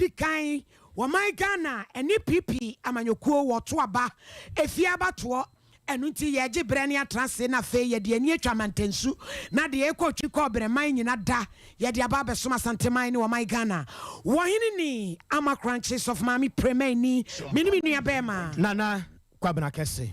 Ɛdi kan, wɔman Ghana ɛne PP amanyɔkuo wɔto aba efie abatoɔ. Ɛno nti yɛgye berɛ ne atena ase na afei yɛde ani atwa mantansu na deɛ ɛkɔ twi kɔ brɛman nyina da yɛde aba abɛsom Asanteman ne wɔman Ghana. Wɔhene ni ama Krankye Sɔfo Maame Premani, me ne me nua bɛɛma. Nana Kwabena Kɛse.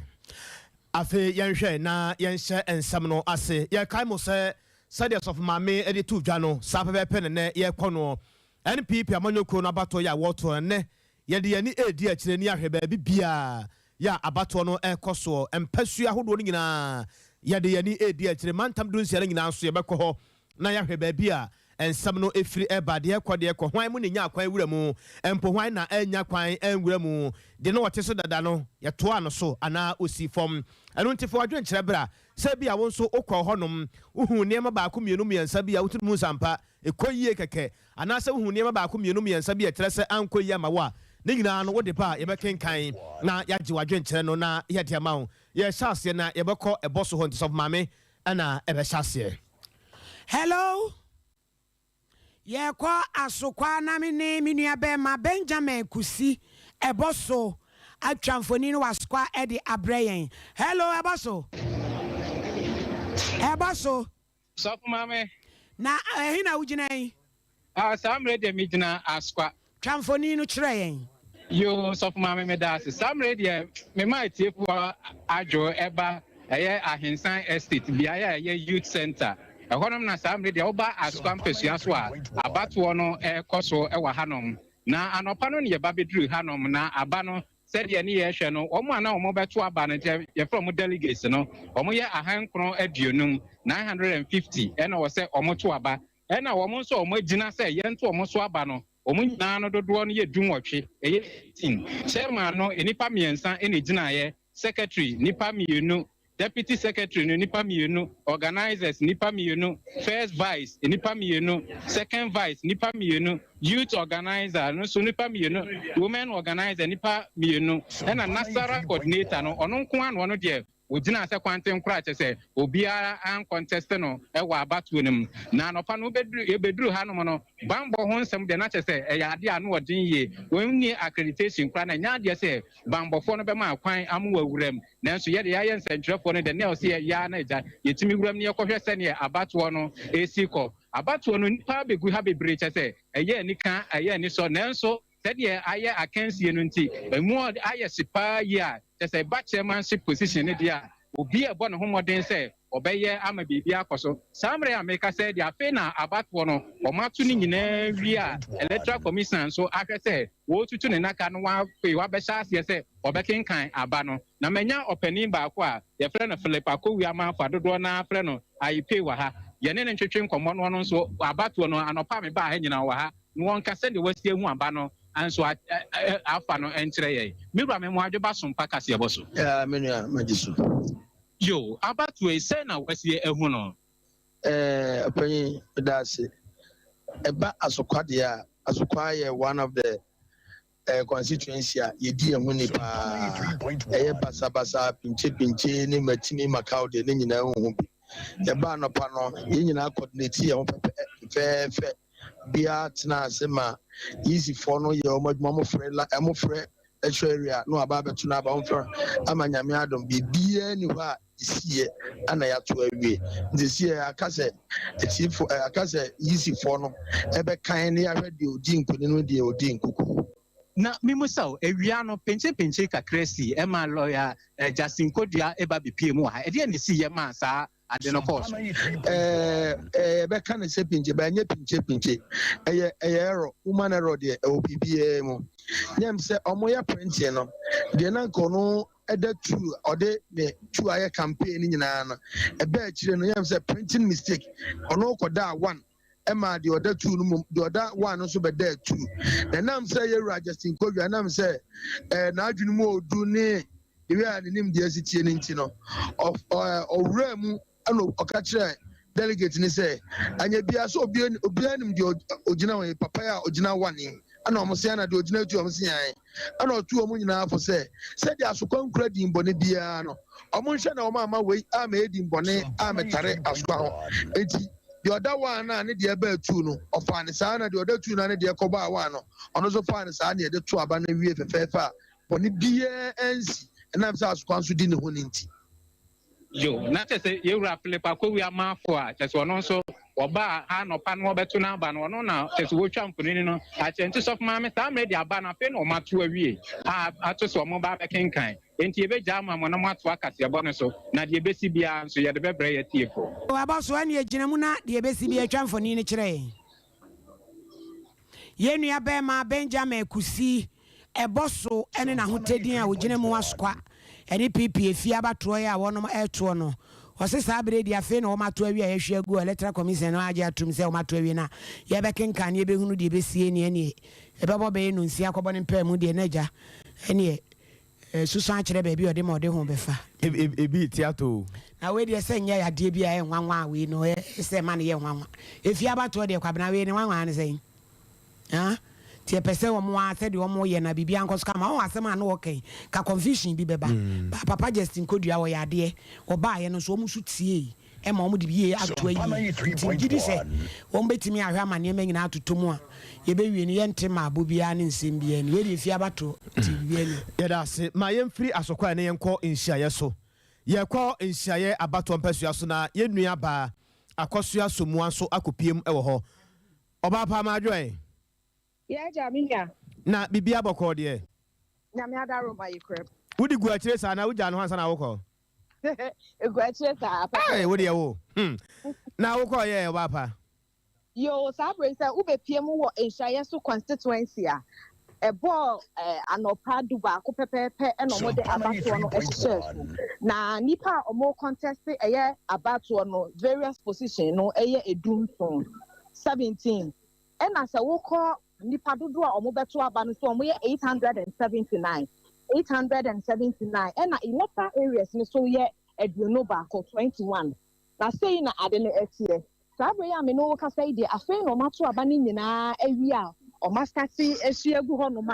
Afei yɛnhwɛ na yɛnhyɛ nsɛm no ase. Yɛkae mo sɛ sɛdeɛ Sɔfo Maame de to dwa no, saa pɛpɛɛpɛ ne nɛ yɛkɔ noɔ. NPP amanyɔkuo no abatoɔ yɛ a wɔtoɔ no nnɛ, yɛde yɛn ani redi akyire ne ahwɛ baabi biara yɛ a abatoɔ no rekɔ soɔ. Mpasua ahodoɔ no nyinaa yɛde yɛn ani redi akyire. Mantam 16 no nyinaa nso yɛbɛkɔ hɔ na yɛahwɛ baabi a nsɛm no firi reba, deɛ ɛkɔ, deɛ ɛkɔ, hwan mu na ɛnyaa kwan wura mu, mpo hwan na annya kwan anwura mu, deɛ na ɔte so dada no, yɛtoaa no so anaa ɔsii fam. Ɛno nti fa w'adwenkyerɛ bra. Sɛ ebia wo nso wokɔɔ hɔnom, wohuu nneɛma baako, mmienu, mmiɛnsa bi a wotumi hu sɛ ampa ɛkɔ yie kɛkɛ, anaasɛ wohuu nneɛma baako, mmienu, mmiɛnsa bi a ɛkyerɛ sɛ ankɔ yie amma wo a, ne nyinaa no wode ba a, yɛbɛkenkan na yɛagye w'adwenkyerɛ no na yɛde ama wo. Yɛrehyɛ aseɛ na yɛbɛkɔ ɛbɔ so hɔ nti Sɔfo Maame na ɛbɛhyɛ aseɛ. Hello, yɛkɔ Asokwa na me ne me nua bɛɛma Benjamin Kusi ɛbɔ so atwa mfoni no wɔ Asokwa de abrɛ yɛn. Hello, ɛbɔ so. Ɛbɔ so. Sɔfo Maame. Na ɛhe na wogyina yi? Ah, saa mmerɛ deɛ megyina Asokwa. Twa mfoni no kyerɛ yɛn. Yoo, Sɔfo Maame meda ase. Saa mmerɛ deɛ mema atiefoɔ adwo ɛba ɛyɛ Ahensan Estate, beaeɛ a ɛyɛ Youth Center. Ɛhɔnom na saa mmerɛ deɛ woba Asokwa mpasua so a, abatoɔ no ɛrekɔ so wɔ hanom. Na anɔpa no na yɛba bɛduru hanom, na aba no sɛdeɛ ne yɛrehwɛ no, wɔn a na wɔbɛto aba no, kyɛ yɛfrɛ wɔn delegates no, wɔyɛ 950, 950, ɛna wɔ sɛ wɔto aba. Ɛna wɔn nso a wɔagyina sɛ yɛnto wɔn so aba no, wɔn nyinaa no dodoɔ no yɛ 18, ɛyɛ 18. Chairman no, nnipa mmiɛnsa na ɛgyinaeɛ, secretary nnipa mmienu, deputy secretary no nnipa mmienu, organisers nnipa mmienu, first vice nnipa mmienu, second vice nnipa mmienu, youth organizer no nso nnipa mmienu, women organizer nnipa mmienu, ɛna Nasara coordinator no, ɔno nko ara na ɔno deɛ ogyina sɛ kwanten koraa, kyɛ sɛ obiara ancontest no wɔ abatoɔ no mu. Na anɔpa no wobɛduru, yɛbɛduru hanom no, bambɔ ho nsɛm deɛ na kyɛ sɛ ɛyɛ adeɛ a no ɔden yie. Wɔnni accreditation koraa na ɛnyɛ adeɛ sɛ bambɔfoɔ no bɛma kwan ama wɔawura mu. Nanso yɛde yɛayɛ nsɛntwerɛfoɔ no deɛ ne ɛwɔ sɛ yɛyɛ na agya yɛtumi wura mu ne yɛkɔhwɛ sɛneɛ abatoɔ no ɛsi kɔ. Abatoɔ no, nnipa bɛgu ha bebree, kyɛ sɛ ɛyɛ anika, ɛyɛ anisɔ, nanso sɛdeɛ ayɛ akansie no nti emu ayɛ hye paa yi a kyɛ sɛ ɛba chairmanship position no deɛ a, obi a ɛbɔ ne ho mmɔden sɛ ɔbɛyɛ ama biribi akɔ so. Saa mmerɛ a meka sɛ deɛ afei na abatoɔ no ɔmato no nyinaa wie a, Electoral Commission nso ahwɛ sɛ wɔretutu ne naka no, wafei wabɛhyɛ aseɛ sɛ ɔbɛkenkan aba no. Na manya ɔpanin baako a yɛfrɛ no Philip Akowi Amanfo a dodoɔ no afrɛ no Ayipe wɔ ha. Yɛne ne ntwetwe nkɔmmɔ no, ɔno nso abatoɔ no anɔpa a mebaa ha nyinaa wɔ ha na wɔnka sɛdeɛ wasi ahu aba no nso afa no nkyerɛ yɛn. Me wura, me mmoadwo ba so mpa kaseɛbɔ so. Me nua, magye so. Yo, abatoɔ yi, sɛn na wasi ahu no? Ɔpanyin, meda ase. Ɛba Asokwa deɛ a, Asokwa yɛ one of the constituency a yɛdi yɛn ho ni paa. Ɛyɛ basabasa, pinkye ne matimi makaw deɛ ne nyinaa ho bi. Yɛba anɔpa no, yɛn nyinaa coordinate yɛn ho fɛfɛɛfɛ. Biara tena ase ma ECfoɔ no yɛ wɔn adwuma, wɔn la wɔn frɛ ɛkyerɛ area na waba abɛto n'aba, wɔn frɛ ama Nyame adom, biribiara ni hɔ a esiiɛ ana yɛato awie. Nti esiiɛ aka sɛ etiefo aka sɛ ECfoɔ no ɛbɛkan ne yɛahwɛ deɛ odi nkonim ne deɛ odi nkuku. Na mimusa o, ewia no penkye kakra si ɛma lɔya Justin Kodua ɛba bepie mu wɔ ha. Ɛdeɛ ne si yɛ maa saa ade no kɔɔ so? ɛɛ ɛɛ yɛbɛka ne sɛ pinkye ba, ɛnyɛ pinkye pinkye, ɛyɛ error, human error deɛ ɛwɔ biribiara mu. Nyɛm sɛ ɔmo yɛ printing no deɛ, na nka ɔno ɛda two, ɔde ne two ayɛ campaign no nyinaa no, ɛbɛ akyire no yɛm sɛ printing mistake, ɔno kɔda one ɛma deɛ ɔda two no mu, deɛ ɔda one no nso bɛda two. Na ɛnam sɛ yɛwura Justin Kodua, ɛnam sɛ n'adwene mu odu ne ewi a ne nim deɛ esi tie ne nti no, ɔwura mu ɛna ɔka kyerɛ delegate ni sɛ anya bia sɛ obiara nim deɛ ogyina hɔ yi, papa yi a ogyina one yi, ɛna ɔmo sɛ ɛna deɛ ogyina two, ɔmo sɛ yan, ɛna ɔtu ɔmo nyinaa fo sɛ sɛdeɛ Asokwa nkura di mbɔne biara no, ɔmo nhwɛ na ɔmo ama wei ama edi mbɔne ama tare Asokwa ho eti. Deɛ ɔda 1 no a ne deɛ baa 2 no, ɔfaa no saa, na deɛ ɔda 2 no a ne deɛ kɔbaa 1 no, ɔno nso faa no saa na yɛde to aba no wie fɛfɛɛfɛ a bɔne biara ansi, ɛnam sɛ Asokwa nso di ne ho no nti. Yo, na kyerɛ sɛ yɛwura Philip Akowi Amanfo a kyerɛ sɛ ɔno nso ɔbaa ha anɔpa no ɔbɛto n'aba no, ɔno na kyerɛ sɛ wɔtwa mfonini no akyerɛ. Nti sɔfo maame, saa mmerɛ de aba no afei na wɔn ato awie a ato sɛ wɔn ba abɛkenkan. Enti yɛbɛgya ama mo na moato akaseɛbɔ no so, na deɛ ɛbɛsi biara nso yɛde bɛbrɛ yɛn atiefoɔ. Wabɔ so ɛne ɛgyina mu na deɛ ɛbɛsi biara twa mfoni no kyerɛ yɛn. Yɛn nua barima Benjamin Kusi ɛbɔ so ne n'ahotɛdin a ɔgyina mu asokwa ɛne PP efie abatoɔ yi a wɔnom ɛretoɔ no. Ɔse saa berɛ yi deɛ afei na wɔn ato awie a yɛahwie agu Electoral Commission no agye atom sɛ wɔn ato awie na yɛbɛkenkan na yɛbɛhunu deɛ ɛbɛsie ne ɛneɛ ɛbɛbɔ bɛyɛ nonsia akɔbɔ ne mpaamu deɛ na agya ɛneɛ Susan akyerɛ baabi a ɔde ma ɔde ho bɛfa. Ebi rete atɔ o. Na wei deɛ sɛ nyɛ adeɛ bi a ɛyɛ nwanwa a wei no ɛyɛ sɛ ɛma no yɛ nwanwa. Efie abatoɔ deɛ Kwabena wei ne nwanwa ne sɛn? Haa? Nti ɛpɛ sɛ wɔn ara sɛdeɛ wɔn yɛ na biribiara nkɔ so kama. Wɔn asɛm a na wɔka yi ka confusion bi bɛba. Ba Papa Justin Kodua ɔyɛ adeɛ. Ɔbaeɛ no nso wɔn nso tiee. ma wɔde yie ato ayie. Nti megye di sɛ wɔbɛtumi ahwɛ ama nneɛma nyinaa atotɔ mu a yɛbɛwie no yɛnte mmaabɔ biara ne nsɛm biara ni. Wei deɛ efie abatoɔ nti biribiara ni hɔ. Yɛda ase. Ma yɛmfiri Asokwae na yɛnkɔ nhyiaeɛ so. Yɛrekɔ nhyiaeɛ abatoɔ mpasua so na yɛn nua baa Akɔsoa Somoa nso akɔpiem wɔ hɔ. Ɔbaa pa Maadwoɛ. Yɛ agya, me nua. Na biribiara bɔkɔɔ deɛ? Nyame adaworoma yɛ kura mu. Wode gu akyire saa anaa wogyaa no hɔ ansa na wokɔ? Egu akyire saa pɛpɛɛpɛ. Hey, wo deɛ wo. Hmm. Na wokɔ yɛ ɔbaa pa. Yoo, saa bere yi sɛ wobɛpie mu wɔ Nhyiaeɛ constituency a, ɛbɔɔ eh, anɔpa 11 pɛpɛɛpɛ ɛna wɔde abatoɔ no hyehyɛɛ so. Na nnipa a wɔn contest ɛyɛ abatoɔ no various position no ɛyɛ 17, 17. Ɛna sɛ wokɔ nnipa dodoɔ a wɔbɛto aba no so, wɔyɛ 879, 879, ɛna electoral areas no so yɛ 21, 21. Na sei na ade no ɛteɛ. Saa bere yi a me ne wo kasa yi deɛ, afei na wɔato aba no nyinaa awie a wɔastart ahyia agu hɔnom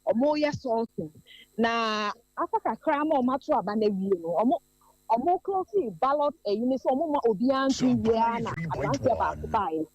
a wɔreyɛ sorting. Na aka kakra ma wɔato aba no awie no, wɔn close ballot ayi ne sɛ wɔn ma obiara nto wie ara na aberanteɛ baako baeɛ.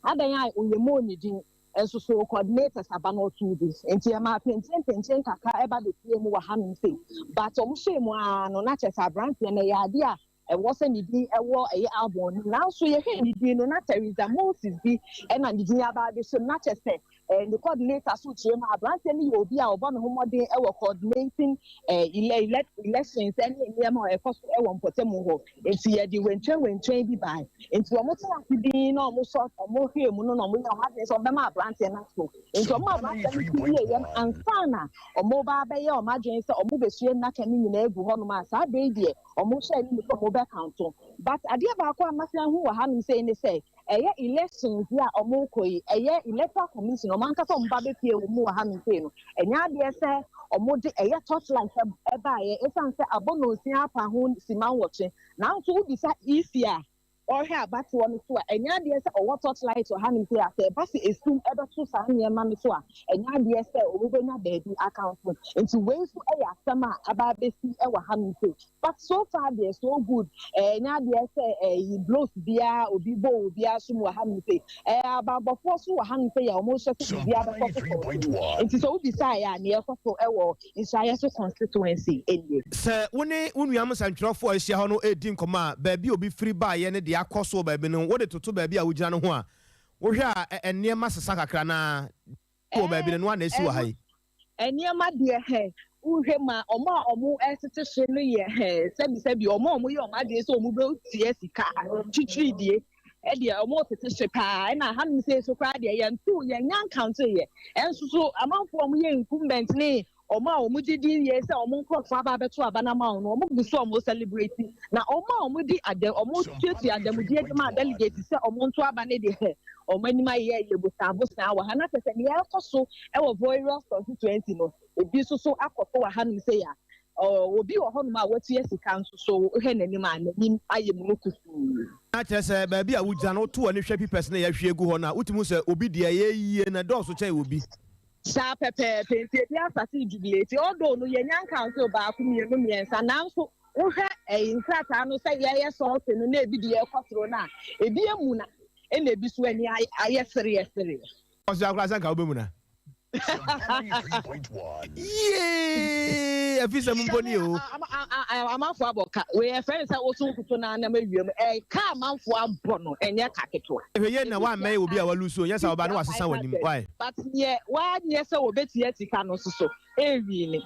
Adan a ɔyɛ mu ɔnni nso so coordinators aba no ɔtoo bi, nti ɛma penkyen kakra ɛba bɛpie mu wɔ hanom sei, but ɔmo hyɛ mu ara no na kyerɛ sɛ aberanteɛ no ɛyɛ adeɛ a ɛwɔ sɛ ne din ɛwɔ ɛyɛ album no, nanso yɛhwɛ ne din no na Teresa Moses bi ɛna ne din aba abɛhyɛ mu, na kyerɛ sɛ ne coordinator so kyerɛ mu aberanteɛ no yɛ obi a ɔbɔ ne ho mmɔden ɛwɔ coordinating elections ɛne nneɛma a ɛkɔ so ɛwɔ mpɔtamu hɔ, nti yɛde wɛntwɛn wɛntwɛn bi baa, nti wɔn tena ase din na wɔn sɔ wɔn hwɛ mu no na wɔn yɛ wɔn adwene sɛ wɔn bɛma aberanteɛ no aso, nti wɔn aberanteɛ no ti wie yɛn ansa na wɔn ba abɛyɛ wɔn adwene sɛ wɔn bɛsue nnaka no nyinaa egu hɔnom a saa bere yi deɛ wɔn hyɛ anim sɛ wɔn bɛkanto. But adeɛ baako a masan hu wɔ hanom sɛ ne sɛ ɛyɛ elections yi a wɔn kɔ yi, ɛyɛ Electoral Commission wɔn ankasa wɔn ba bɛpie wɔn mu wɔ hanom sɛ no ɛnyɛ adeɛ sɛ wɔn de ɛyɛ torchlight ɛbaeɛ, esan sɛ abɔ nonsia apa ho sima 8, nanso wobisa EC a ɔhwɛ abatoɔ no so a, ɛnyɛ adeɛ sɛ ɔwɔ torchlight wɔ hanom sɛ a sɛ ɛba sɛ esum ɛbɛto saa nneɛma no so a, ɛnyɛ adeɛ sɛ wɔn bɛnya baabi akanfo. Nti wei nso ɛyɛ asɛm a aba abɛsi ɛwɔ hanom sɛ, but so far deɛ, so good. Ɛnyɛ adeɛ sɛ ɛyi blows biara obi bɔ obiara so mu wɔ hanom sɛ abanbɔfoɔ so wɔ hanom sɛ yɛ wɔn hyɛ sɛ biribiara bɛkɔ so kɔɔ. Nti sɛ wobisa yɛ a, nea ɛkɔ so ɛwɔ Nsuaeɛ so constituency nie. Sɛ wo ne wo nuanom nsɛntwerɛfoɔ a ahyia hɔ no redi nkɔmmɔ a, baabi a obi firi baeɛ ne deɛ akɔ so wɔ baabi no, wode toto baabi a wogyina no ho a, wohwɛ a, nneɛma sesa kakra anaa? Wɔ baabi no, ɛno ara na asi wɔ ha yi. Nneɛma deɛ hɛ, wohwɛ mu a, ɔmo a ɔmo ɛtete hye no yɛ hɛ, sɛbisɛbi, ɔmo a ɔmo yɛ ɔmo adwene sɛ ɔmo bɛtua sika twitwiri die ɛdeɛ, ɔmo tete hye paa. Ɛna hanom sɛ so koraa deɛ, yɛnto yɛnya nkanto yɛ ɛnso so amanfoɔ a ɔmo yɛ incumbent ne ɔmo a ɔmo gye di yie sɛ ɔmo nkorɔfoɔ aba abɛto aba n'ama wɔn no, ɔmo gu so ɔmo celebrate, na ɔmo a ɔmo di ada ɔmo tuatua adamudeɛ de ma delegate sɛ ɔmo nto aba ne deɛ, ɔmo anim ayɛ yɛ bosan bosan wɔ ha, na kyerɛ sɛ nea ɛkɔ so ɛwɔ various constituency no, ebi nso so akɔ so wɔ hanom sɛ ya obi wɔ hɔnom a watua sika nso so, wohwɛ n'anim a, n'anim ayɛ mu no kusuu. Na kyerɛ sɛ baabi a wogyina no, woto w'ani hwɛ papers na yɛahwie gu hɔ no a, wotumi hu sɛ obi deɛ ɛyɛ yie na ɛdɔɔso kyɛn obi. Saa pɛpɛɛpɛ, nti ebi asase jubilate, although no yɛnya council baako, mmienu, mmiɛnsa, nanso wohwɛ ɛyi nkrataa no sɛ yɛyɛ sɔɔte no na ebi deɛ ɛkɔ soro no a, ebi emu na. Ɛna ebi so ani ayɛ sereɛ sereɛ. Ɔsɛ akora sɛ nka wobɛmu na. Yee! Afisɛm mpo ni o. Amanfoɔ abɔ ka. Wei yɛfrɛ no sɛ woso nkuto no anam awia mu. Ɛka amanfoɔ abɔ no, ɛnyɛ ka ketewa. Hwɛ yie na woammɛyɛ obi a walusu o, nyɛ saa ɔba no wasesa w'anim. Why? But neɛ wanyɛ sɛ wɔbɛtua sika no nso so, ɛnwini.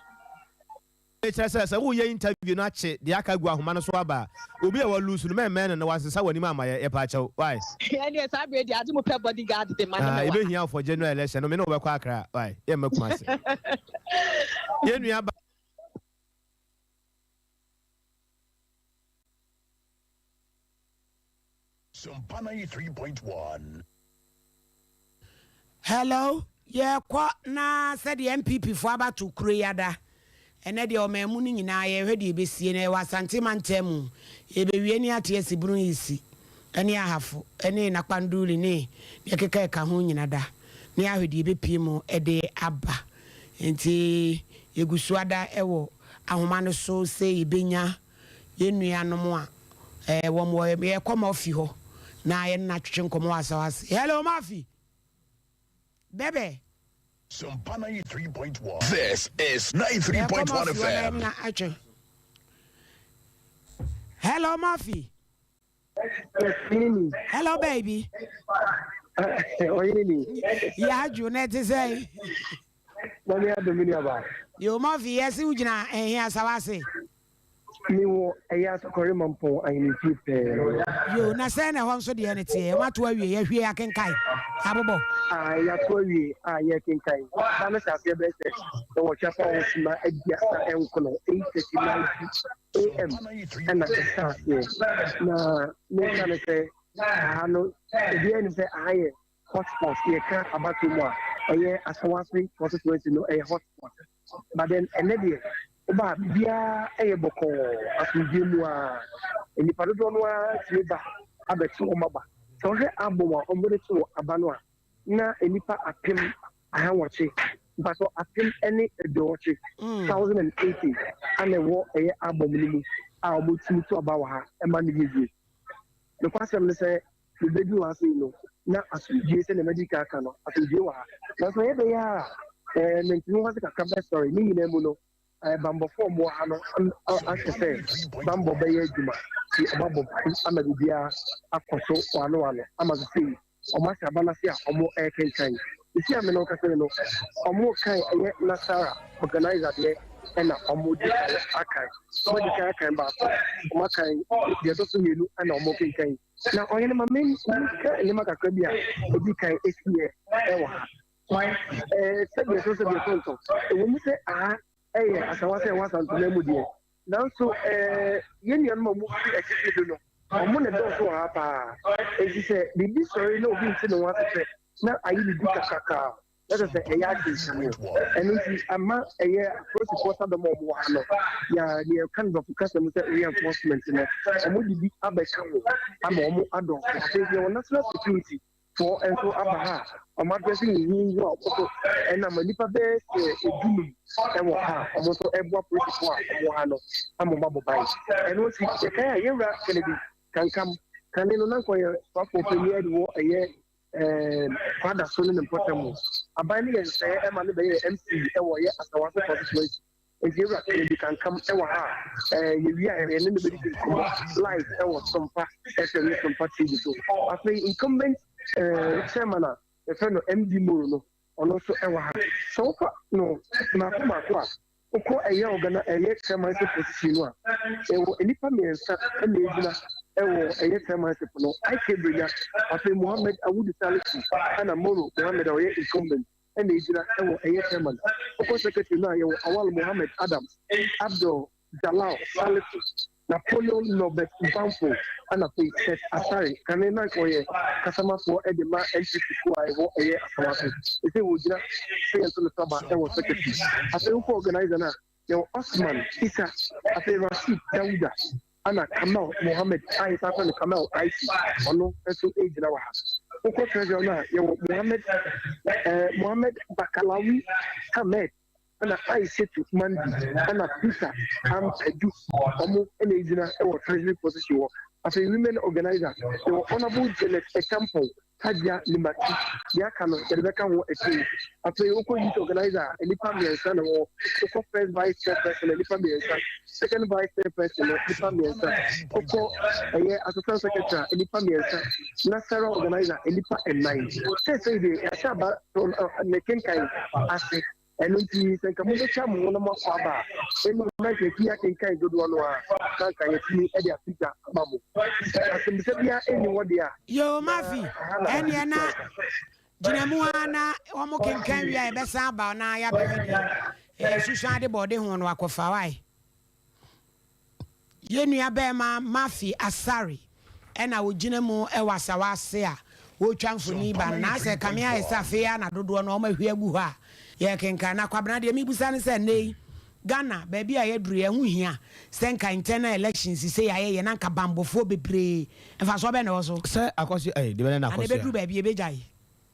Kyerɛ sɛ, sɛ woreyɛ interview no akye deɛ aka agu ahoma no so aba a, obi a wa lose no mɛmmɛn no na wansesa w'anim amma yɛ, yɛpa kyɛw. Why? Ɛneɛ saa berɛ deɛ agye mo pɛ body guard de ma no Ah, mewɔ ha. yɛbɛhia wo for general election no, me ne wo bɛkɔ Accra. Why? Yɛmma Kumasi. Yɛn nua ba. Sompa 93.1. Hello, yɛkɔ na sɛdeɛ NPP foɔ abato kuro yi ada ɛnɛ deɛ ɔman mu no nyinaa yɛhwɛ deɛ ɛbɛsie na yɛwɔ Asante mantam mu yɛbɛwie ne ate asi bunu isi ɛne Ahafo ɛne Nakpanduli ne deɛ ɛkeka ɛka ho nyina da ne ahwɛ deɛ ɛbɛpie mu ɛde aba nti yɛgu so ada ɛwɔ ahoma no so sɛ yɛbɛnya yɛn nuanom a wɔn wɔ yɛkɔ Murphy hɔ na yɛne no atwetwe nkɔmmɔ wɔ asaw ase. Hello Murphy! Bɛbɛ! Sompa 93.1. This is Yɛkɔ 93.1 Murphy hɔ na yɛne FM. no atwe. Hello Murphy! Yes, Nini. Hello baby! Ɔyere ni. Yɛadwo na ɛte sɛ? Nyame adom me nuabaa. Yo Murphy, yɛse wogyina ɛhe asaw ase? Mewɔ ɛyɛ Asɔkɔre Mampɔn ahemfie pɛɛ. Yo, na sɛn na ɛhɔ nso deɛ no teɛ? Wɔato awie, yɛahwie akenkan, abobɔ. Ah, yɛato awie a yɛrekenkan. Ba no hyɛ aseɛ bɛyɛ sɛ nwɔtwe afa ho sima 39, 8:39 am ɛna ɛhyɛ aseɛ. Na meka no sɛ aha no, obiara nim sɛ aha yɛ hotspot. Yɛka abatoɔ mu a, ɛyɛ Asawase constituency no ɛyɛ hotspot. But then ɛnɛ deɛ woba a biribiara yɛ bɔkɔɔ asomdwoeɛ mu ara. Nnipa dodoɔ no ara tumi ba abɛto wɔn aba. Sɛ wohwɛ album a wɔde too aba no a, na nnipa 1800, mpakyɛw 1080, 1080 ana ɛwɔ ɛyɛ album no mu a wɔtumi to aba wɔ ha ma no yɛ yie. Nokwasɛm ne sɛ Mibeduu ha sei no, na asomdwoe, sɛnea madi kan aka no, asomdwoe wɔ ha. Nanso ɛyɛ dɛn ara a, eh, mente me ho ase kakra bɛsɔre. Ne nyinaa mu no, eh, bammɔfo a wɔwɔ ha no ahwɛ sɛ bammɔ bɛyɛ adwuma. Nti wɔabɔ ban ama biribiara akɔ so wɔano wɔano ama sesei wɔahyɛ aba no ase a wɔrekenkan. Sesei a me ne wo kasa yi no, wɔrekan ɛyɛ Nasara organizer deɛ ɛna wɔdi kan akan. Wɔadi kan akan baako, wɔakan deɛ ɛtɔ so mmienu ɛna wɔrekenkan yi. Na ɔhene ma menka nneɛma kakra bi a ɛdi kan ɛsiiɛ ɛwɔ ha. Sɛdeɛ ɛso sɛdeɛ ɛso ntɔ, ɛwɔ mu sɛ aha ɛyɛ asawa sɛ ɛwɔ Asantuma mu deɛ, nanso yɛn nuanom a wɔfiri akyirikyiri do no, wɔn na ɛdɔɔso wɔ ha paa. Enti sɛ biribi sɔre na obi nte ne ho ase pɛ na ayɛ biribi kakraka a, na kyerɛ sɛ ɛyɛ akyinkyim. Ɛno nti ama ɛyɛ apolisifoɔ sadɔm a wɔwɔ ha no, yɛ deɛ yɛka no borɔfo kasa mu sɛ reinforcement no, wɔde bi abɛka ho ama wɔn adɔɔso. Afei nso yɛwɔ national security foɔ nso aba ha a wɔn adrɛse huhuuhu a wɔn nso ɛnam nnipa bɛyɛ sɛ 15 wɔ ha a wɔn nso ɛboa apolisifoɔ a wɔwɔ ha no ama wɔn abɔ ban. Ɛno nti yɛkae a yɛwura Kennedy Kankam kane no na nka ɔyɛ soafoɔ panin de wɔ ɛyɛ Kwada so ne ne mpɔtam mu. Aban no yɛ nsɛeɛ ma no bɛyɛɛ MC wɔ yɛ Asawase constituency. Nti yɛwura Kennedy Kankam wɔ ha a, yɛwie a yɛne no bɛdidi nkɔmmɔ live wɔ Sompa FM ne Sompa TV so. Afei incumbent chairman a yɛfrɛ no MD Moro no, ɔno nso wɔ ha. Sɛ wofa no mmaako mmaako a, Wokɔ ɛyɛ ɔgana ɛyɛ chairmanship position no a, ɛwɔ nnipa mmiɛnsa na egyina ɛwɔ ɛyɛ chairmanship no, IK Brenya, afei Mohammed Awudu Salisu ɛna Moro Mohammed a ɔyɛ incumbent ɛna egyina ɛwɔ ɛyɛ chairman. Wokɔ secretary no a yɛwɔ Awal Mohammed Adams, Abdul Jalal Salisu, Napoleon Norbert Bamfo ɛna afei Seth Asare, kane na anka ɔyɛ kasamafoɔ de ma NPP kuo a ɛwɔ ɛyɛ Asawase, seesei ɔgyina sɛ yɛnto no saba wɔ secretary. Afei wokɔ organiser no a, yɛwɔ Osman Issa, afei Rasheed Dawuda ɛna Kamal Mohammed a yɛsan frɛ no Kamal IC, ɔno nso gyina wɔ ha. Wokɔ treasurer no a, yɛwɔ Mohammed eh, Mohammed Bakalawi Ahmed. ɛna Aishetu Mandi ɛna Peter Ampadu, wɔn na egyina wɔ treasury position hɔ. Afei women organiser, yɛwɔ Honourable Janet Acheampong Hajia Limati, deɛ aka no yɛde bɛka ho akyire yi. Afei wokɔ youth organiser a, nnipa mmiɛnsa na ɛwɔ hɔ. Wokɔ first vice chairperson a, nnipa mmiɛnsa. Second vice chairperson no, nnipa mmiɛnsa. Wokɔ ɛyɛ assistant secretary a, nnipa mmiɛnsa. National organiser, nnipa nnan. Seesei deɛ yɛahyɛ aba ne kenkan ase. Ɛno nti, sɛ nka mobɛtwa mo ho na moakɔ aba a, ɛnna na nka yɛatumi akenkan dodoɔ no ara, na nka yɛatumi de ato dwa ama mo. Sɛ asɛmmisa biara nni hɔ deɛ a, Yoo na Mafi, ɛha na ɛneɛ na yɛbɛsi ansa. gyina mu ara na wɔn kenkan wie a yɛbɛsan aba na yɛabɛhwɛ deɛ ɛsusu ade bɔ ɔde ho no akɔfa wae. Yɛn nua barima Murphy Asare na ɔgyina mu wɔ asawa ase a ɔretwa mfoni ba no. Na asɛ kame ayɛ sɛ afei ara na dodoɔ no wɔahwie agu hɔ a yɛrekenkan. Na Kwabena deɛ mebisa ne sɛ nnɛ yi Ghana baabi a yɛaduru yi ɛho hia sɛ nka internal elections sei a yɛyɛ na nka banbɔfoɔ bebree mfasoɔ bɛn na ɛwɔ so? Sɛ akɔsoa ɛɛ deɛ bɛn na Anaa akɔsoa? ɛbɛduru baabi yɛbɛgyae?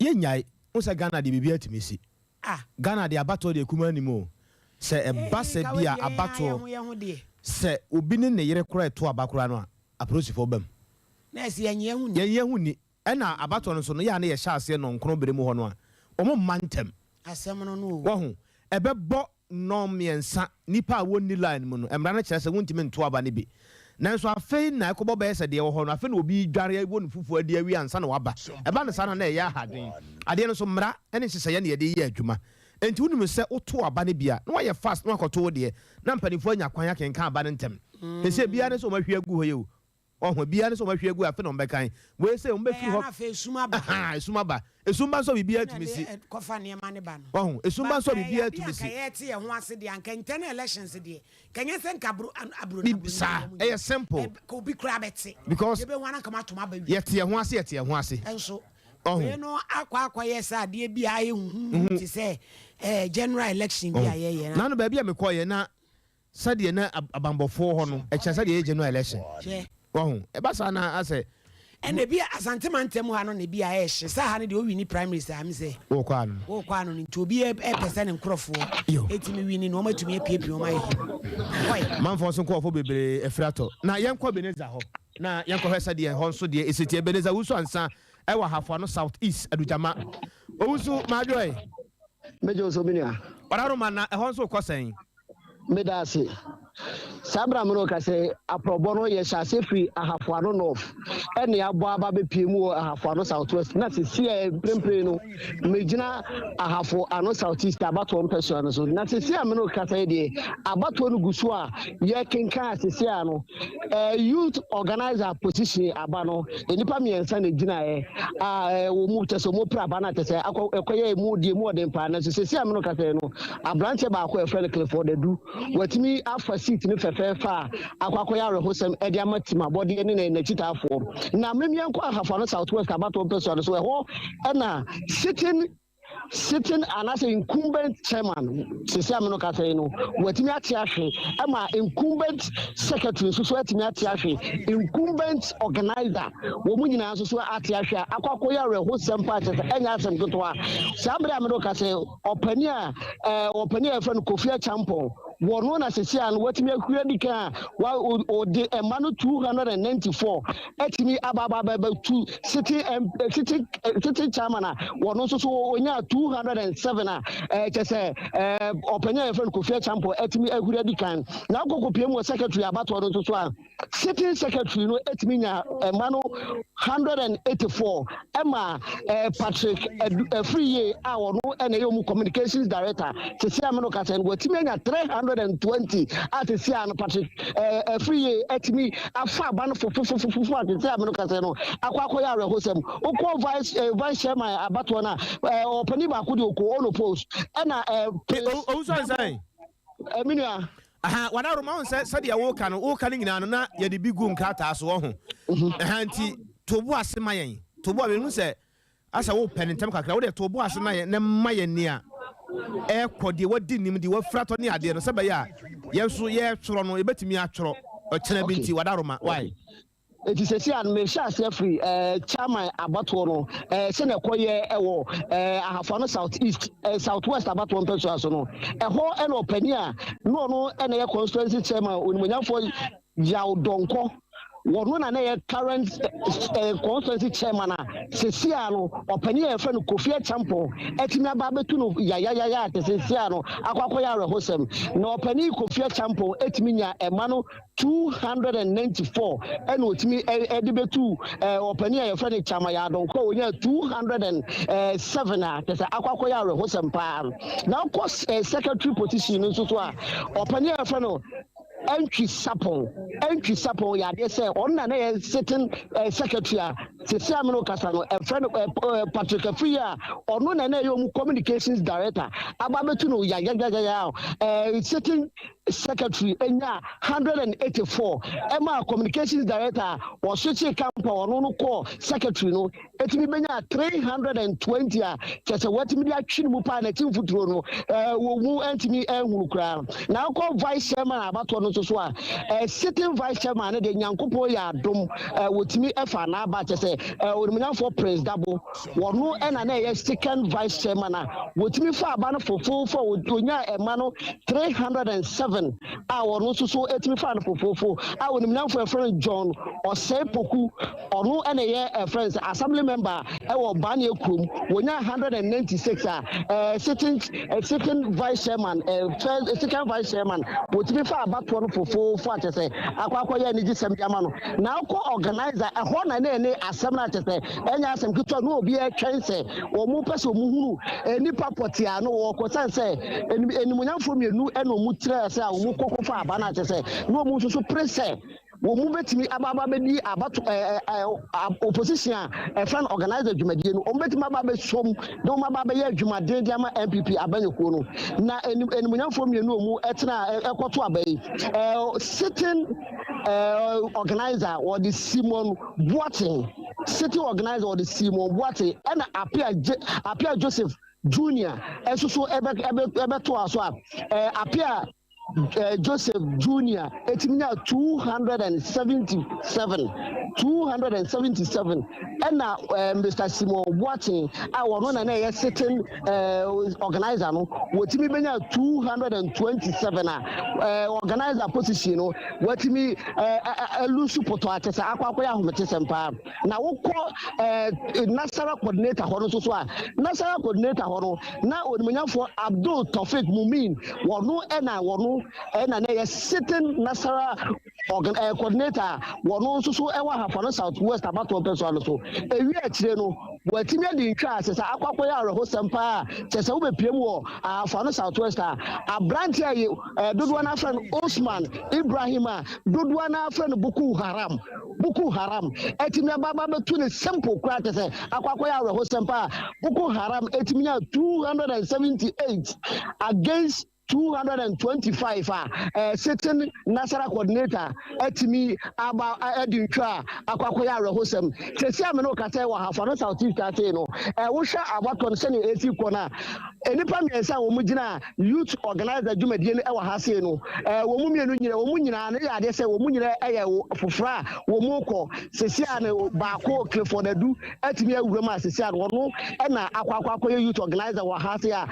Yɛnnyae. Wohu sɛ Ghana deɛ biribiara tumi si. Ah. Ghana deɛ abatoɔ deɛ kumaa nnim o. Sɛ ɛba Eii sɛ nka bi wei a deɛ yɛn ara abatoɔ yɛn ho yɛn ho deɛ. sɛ obi ne ne yere koraa ɛto aba koraa no a, apolisifoɔ ba mu. Na ɛsɛ yɛn yɛn ho nni. Yɛn yɛn ho nni. Ɛna abatoɔ no nso no yɛ a na yɛhyɛ aseɛ nnɔnkron bere mu hɔ no a, wɔn mma ntɛm. Asɛm no no o. Wahu? Ɛbɛbɔ nnɔn mmiɛnsa, nnipa a wɔnni line mu no, mmara no kyerɛ sɛ wontumi nto aba no bi. Nanso afei na ɛkɔbɔ bɛyɛ sɛ deɛ ɛwɔ hɔ no, afei na obi redware agu ne fufuo adi awie ansa na waba. Ɛba no saa no a, na ɛyɛ ahaden. Adeɛ no nso, mmara ne nhyehyɛeɛ na yɛde yɛ adwuma. Enti wonim sɛ woto aba no bi a, na woayɛ fast na woakɔto wo deɛ, na mpanimfoɔ anya kwan akenkan aba no ntɛm. Seesei biara ne sɛ wɔahwie agu hɔ yi o, Wahu, ebiara ne sɛ wɔahwie agu a, afei na wɔbɛkan. Wei sei, wɔbɛfiri Ɛyɛ a hɔ. na afei esum aba. Ahaa, esum aba. Esum ba nso a, biribiara Ɛna tumi si. ɛde kɔfa nneɛma no ba no. Wahu, esum ba But nso a, ɛyɛ biribiara adeɛ a tumi anka si. yɛte yɛn ho ase deɛ, anka internal elections deɛ, nka ɛnyɛ sɛ nka aburo, an, aburo Bi, na aburoni saa, deɛ wɔn ɛyɛ nyɛ. simple. Ɛb, ka obi koraa bɛte. Because Yɛbɛhu ara na anka moatom aba wie. yɛte yɛn ho ase, yɛte yɛn ho ase. Nso, Wahu. wei no akɔ akɔyɛ sɛ adeɛ bi a ayɛ huhuuhu te sɛ eh, general election bi a Wahu. yɛyɛ. Nano baabi a mekɔeɛ na Sɛdeɛ na abanbɔfoɔ hɔ no, ɛkyerɛ sɛdeɛ ɛyɛ general election. Hwɛ. Wahu? Ɛba saa na asɛ. Ɛna ebi Asante mantam ha no na ebi a ɛyɛ hye. Sɛ ha no deɛ owini primaries a mesɛ. Wokɔ ano. Wokɔ ano no nti obi ɛpɛ sɛ ne nkorɔfoɔ ɛtumi wini no wɔn atumi apiapia wɔn ayɛ kɔe. Manfoɔ nso nkorɔfoɔ bebree afiri atɔ. Na yɛnkɔ Ebenezer hɔ na yɛnkɔhwɛ sɛdeɛ ɛhɔ nso deɛ ɛsi teɛ. Ebenezer Owusu Ansah ɛwɔ Ahafo Ano South East Adugyama. Owusu, Madwoe. Megye wo so me nua. Ɔdaroma na ɛhɔ nso rekɔ sɛn? Meda ase. Saa berɛ a me ne wo kasa yi, aprɔbɔ no yɛhyɛ aseɛ firi Ahafo Ano North ɛna yɛabɔ aba abɛpue mu wɔ Ahafo Ano South West na seesei a mprempren no megyina Ahafo Ano South East abatoɔ mpɛsoa no so. Na seesei a me ne wo kasa yi deɛ abatoɔ no gu so a yɛkenkan a seesei a no Eh, youth organizer position aba no nnipa mmiɛnsa na egyinaeɛ a eh, wɔn mu kyɛ sɛ wɔn pere aba no a kyɛ sɛ akɔ ɛkɔyɛ emu deɛ emu ɔden paa nanso sɛsi a mene kasa yi no aberanteɛ baako a yɛfrɛ no Clifford Adu watumi afa seat no fɛfɛɛfɛ a akɔ akɔyɛ awerɛhosɛm ɛde ama tim abɔdeɛ ne n'akyitaafoɔ na mmemmea nkɔ Ahafo Ano South West abatoɔ mpɛsoa no so ɛhɔ ɛna sitting Sitting anaasɛ incumbent chairman sisi a me no kasa yi no watumi ate ahwe ɛma incumbent secretary nso so atumi ate ahwe incumbent organizer wɔn mu nyinaa nso so ate ahwe a akɔ akɔyɛ awerɛhosɛm paa kyerɛ sɛ ɛnyɛ asɛm ketewa saa bere a me no kasa yi ɔpanin a ɛɛ ɔpanin a yɛfrɛ no Kofi Acheampong wɔn na sisi a no watumi ahuri adi kan a wa ɔde ɛma no 294 atumi aba aba aba abɛtu city ɛm city city chairman a wɔn nso so onyaa 207 a ɛɛ kyɛ sɛ ɛɛ ɔpanyin a yɛfrɛ no Kofi Acheampong atumi ahuri adi kan na akɔkɔ pie mu wɔ secretary abatoɔ no nso so a city secretary no atumi nya ɛma no 184 ɛma ɛɛ Patrick Afriyie a ɔno ɛna ɛyɛ wɔn communications director sisi a mene kasa no watumi anya 320 a sisi a no Patrick ɛɛ Afriyie atumi afa aba no fofofofofo a sisi a mene kasa no akɔ akɔyɛ awerɛhosɛm wokɔ vice ɛɛ vice chairman abatoɔ no a ɛɛ ɔpanin baako de okɔ ɔno post ɛna ɛɛ Prince Owusu ansan. ɛmi nua. Aha, wadaworo ma wo sɛ sɛdeɛ woka no woka no nyinaa no na yɛde bi gu nkrataa so wɔ ho. Ɛha nti to bo ase ma yɛn. To bo a mehu sɛ asɛ wopɛ ne ntɛm kakra wode to bo ase na yɛn na ma yɛn nea ɛkɔ deɛ wadi nim deɛ wafira tɔ ne adeɛ no sɛ bɛyɛ a yɛn nso yɛtwerɛ no yɛbɛtumi atwerɛ ɔkyena bi nti wadaworo ma why. Eti sɛsi a no mehyɛ aseɛ firi eh, chairman abatoɔ no eh, sɛnea ɛkɔyɛ ɛwɔ eh, Ahafo Ano South East eh, South West abatoɔ mpɛsoa so no ɛhɔ ɛna ɔpanin a na ɔno ɛna ɛyɛ constituency chairman onimonyamfoɔ Yaw Dɔnkɔ. Wɔno na na ɛyɛ current constituency chairman a seesei a no ɔpanin a yɛfrɛ no Kofi Acheampong atumi aba abɛtu no yayayaya a seesei a no akɔ akɔyɛ awerɛhosɛm. Na ɔpanin Kofi Acheampong atumi nya ɛma no 294 ɛna ɔtumi ɛde bɛtu ɔpanin a yɛfrɛ no Chama Yadonkɔ a ɔnya 207 a kyerɛ sɛ akɔ akɔyɛ awerɛhosɛm paa. Na ɔkɔ secretary position no nso so a, ɔpanin a yɛfrɛ no Antwi Sapon. Antwi Sapon yɛ adeɛ sɛ ɔno na na yɛ sitting secretary a sisi amino kasa no ɛfrɛ no Patrick Afriyie a ɔno na na yɛ ɔmo communications director aba abɛtu no yayayayaya. Sitting secretary enya 184, ɛma communications director a wɔswitch camp a ɔno no kɔɔ secretary no etumi benya 320 a kyerɛ sɛ wɔatumi de atwi ne mu paa, n'akyi mfuturo no wɔ mu ntumi nhunu koraa. Na akɔ vice chairman abatoɔ no nso so a, sitting vice chairman no deɛ, Nyankopɔn yɛ adom, wɔtumi ɛfa n'aba, kyerɛ sɛ Onimnyamfoɔ Prince Dabo, wɔno ɛna na ɛyɛ second vice chairman a wɔtumi fa aba no fofoofo a wɔnya ɛma no 307 a wɔno nso so etumi fa no fofoofo a onimnyamfoɔ ɛfrɛ no John Ɔsɛe Poku, ɔno ɛna ɛyɛ ɛfrɛ no sɛ assembly member ɛwɔ Baneɛ kurom, wɔnya 196 a sitting vice chairman, first second vice chairman, wɔtumi fa abatoɔ no fofoofo a kyerɛ sɛ akɔ akɔyɛ anigye sɛm de ama no. Na akɔ organizer ɛhɔ na ne ɛne asɛm no a kyerɛ sɛ ɛnyɛ asɛm ketewa na obi ɛtwɛn sɛ wɔn mo pɛ sɛ wɔn hunu nipa pɔtee a no wɔkɔ san sɛ animuonyamfoɔ mmienu ɛna wɔn kyerɛ sɛ a wɔn kɔkɔ fa aba no a kyerɛ sɛ na wɔn nso so pere sɛ wɔn mu bɛtumi aba aba bɛdi abato ɛɛ ɛɛ opposition a ɛfrɛ no organizer dwumadie no, wɔn bɛtumi aba abɛsom na wɔn aba abɛyɛ adwumaden de ama NPP abanyɔkuo no. Na anim animuonyamfoɔ mmienu a wɔn ɛtena ɛkɔto aba yi, sitting organizer wɔde Simon Boateng, sitting organizer wɔde Simon Boateng, ɛna Apia Joseph Junior ɛnso so ɛbɛ ɛbɛ ɛbɛto aso a Apia Joseph Junior etimi nya 277, 277, ɛna Mr Simon Boateng a wɔno na na ɛyɛ sitting organizer no, wɔtumi bɛnya 227 a organizer position no wɔtumi ɛlose pɔtɔ akyɛ sɛ akɔ akɔyɛ ahometesɛm paa. Na wokɔ Nasara coordinator hɔ no nso so a, Nasara coordinator hɔ no na onimonyamfoɔ Abdul Tofik Mumin, wɔno ɛna wɔno ɛna na ɛyɛ sitting Nasara organ coordinator a wɔno nso so ɛwɔ Ahafo South West abatoɔ mpɛsoa no so. Ewi akyire no wɔatumi adi ntwa ase sɛ akɔ akɔyɛ awerɛhosɛm paa, kyɛ sɛ wobɛpie mu wɔ Ahafo South West a, aberanteɛ a dodoɔ no afrɛ no Osman Ibrahim a dodoɔ no afrɛ no Boko Haram, Boko Haram ɛtumi aba aba bɛtu ne simple koraa, kyɛ sɛ akɔ akɔyɛ awerɛhosɛm paa. Boko Haram ɛtumi nya 278 against 225 a sitting Nasara coordinator ɛtumi aba ɛdi ntwa a akɔ akɔyɛ awerɛhosɛm. Sɛsi ame no kasa wɔ Ahafo no South East ase no, wohwɛ abatoɔ no sɛnea esi kɔ no a, nnipa mmiɛnsa a wɔn gyina youth organizer dwumadie no ɛwɔ ha sei no, wɔn mu mmienu nyina, wɔn mu nyinaa no yɛ adeɛ sɛ wɔn mu nyinaa ɛyɛ foforɔ a wɔn kɔ. Sɛsi a no baako, Clifford Adu, ɛtumi awura mu a sɛsi a no ɔno ɛna akɔ akɔ akɔyɛ youth organizer wɔ ha sei a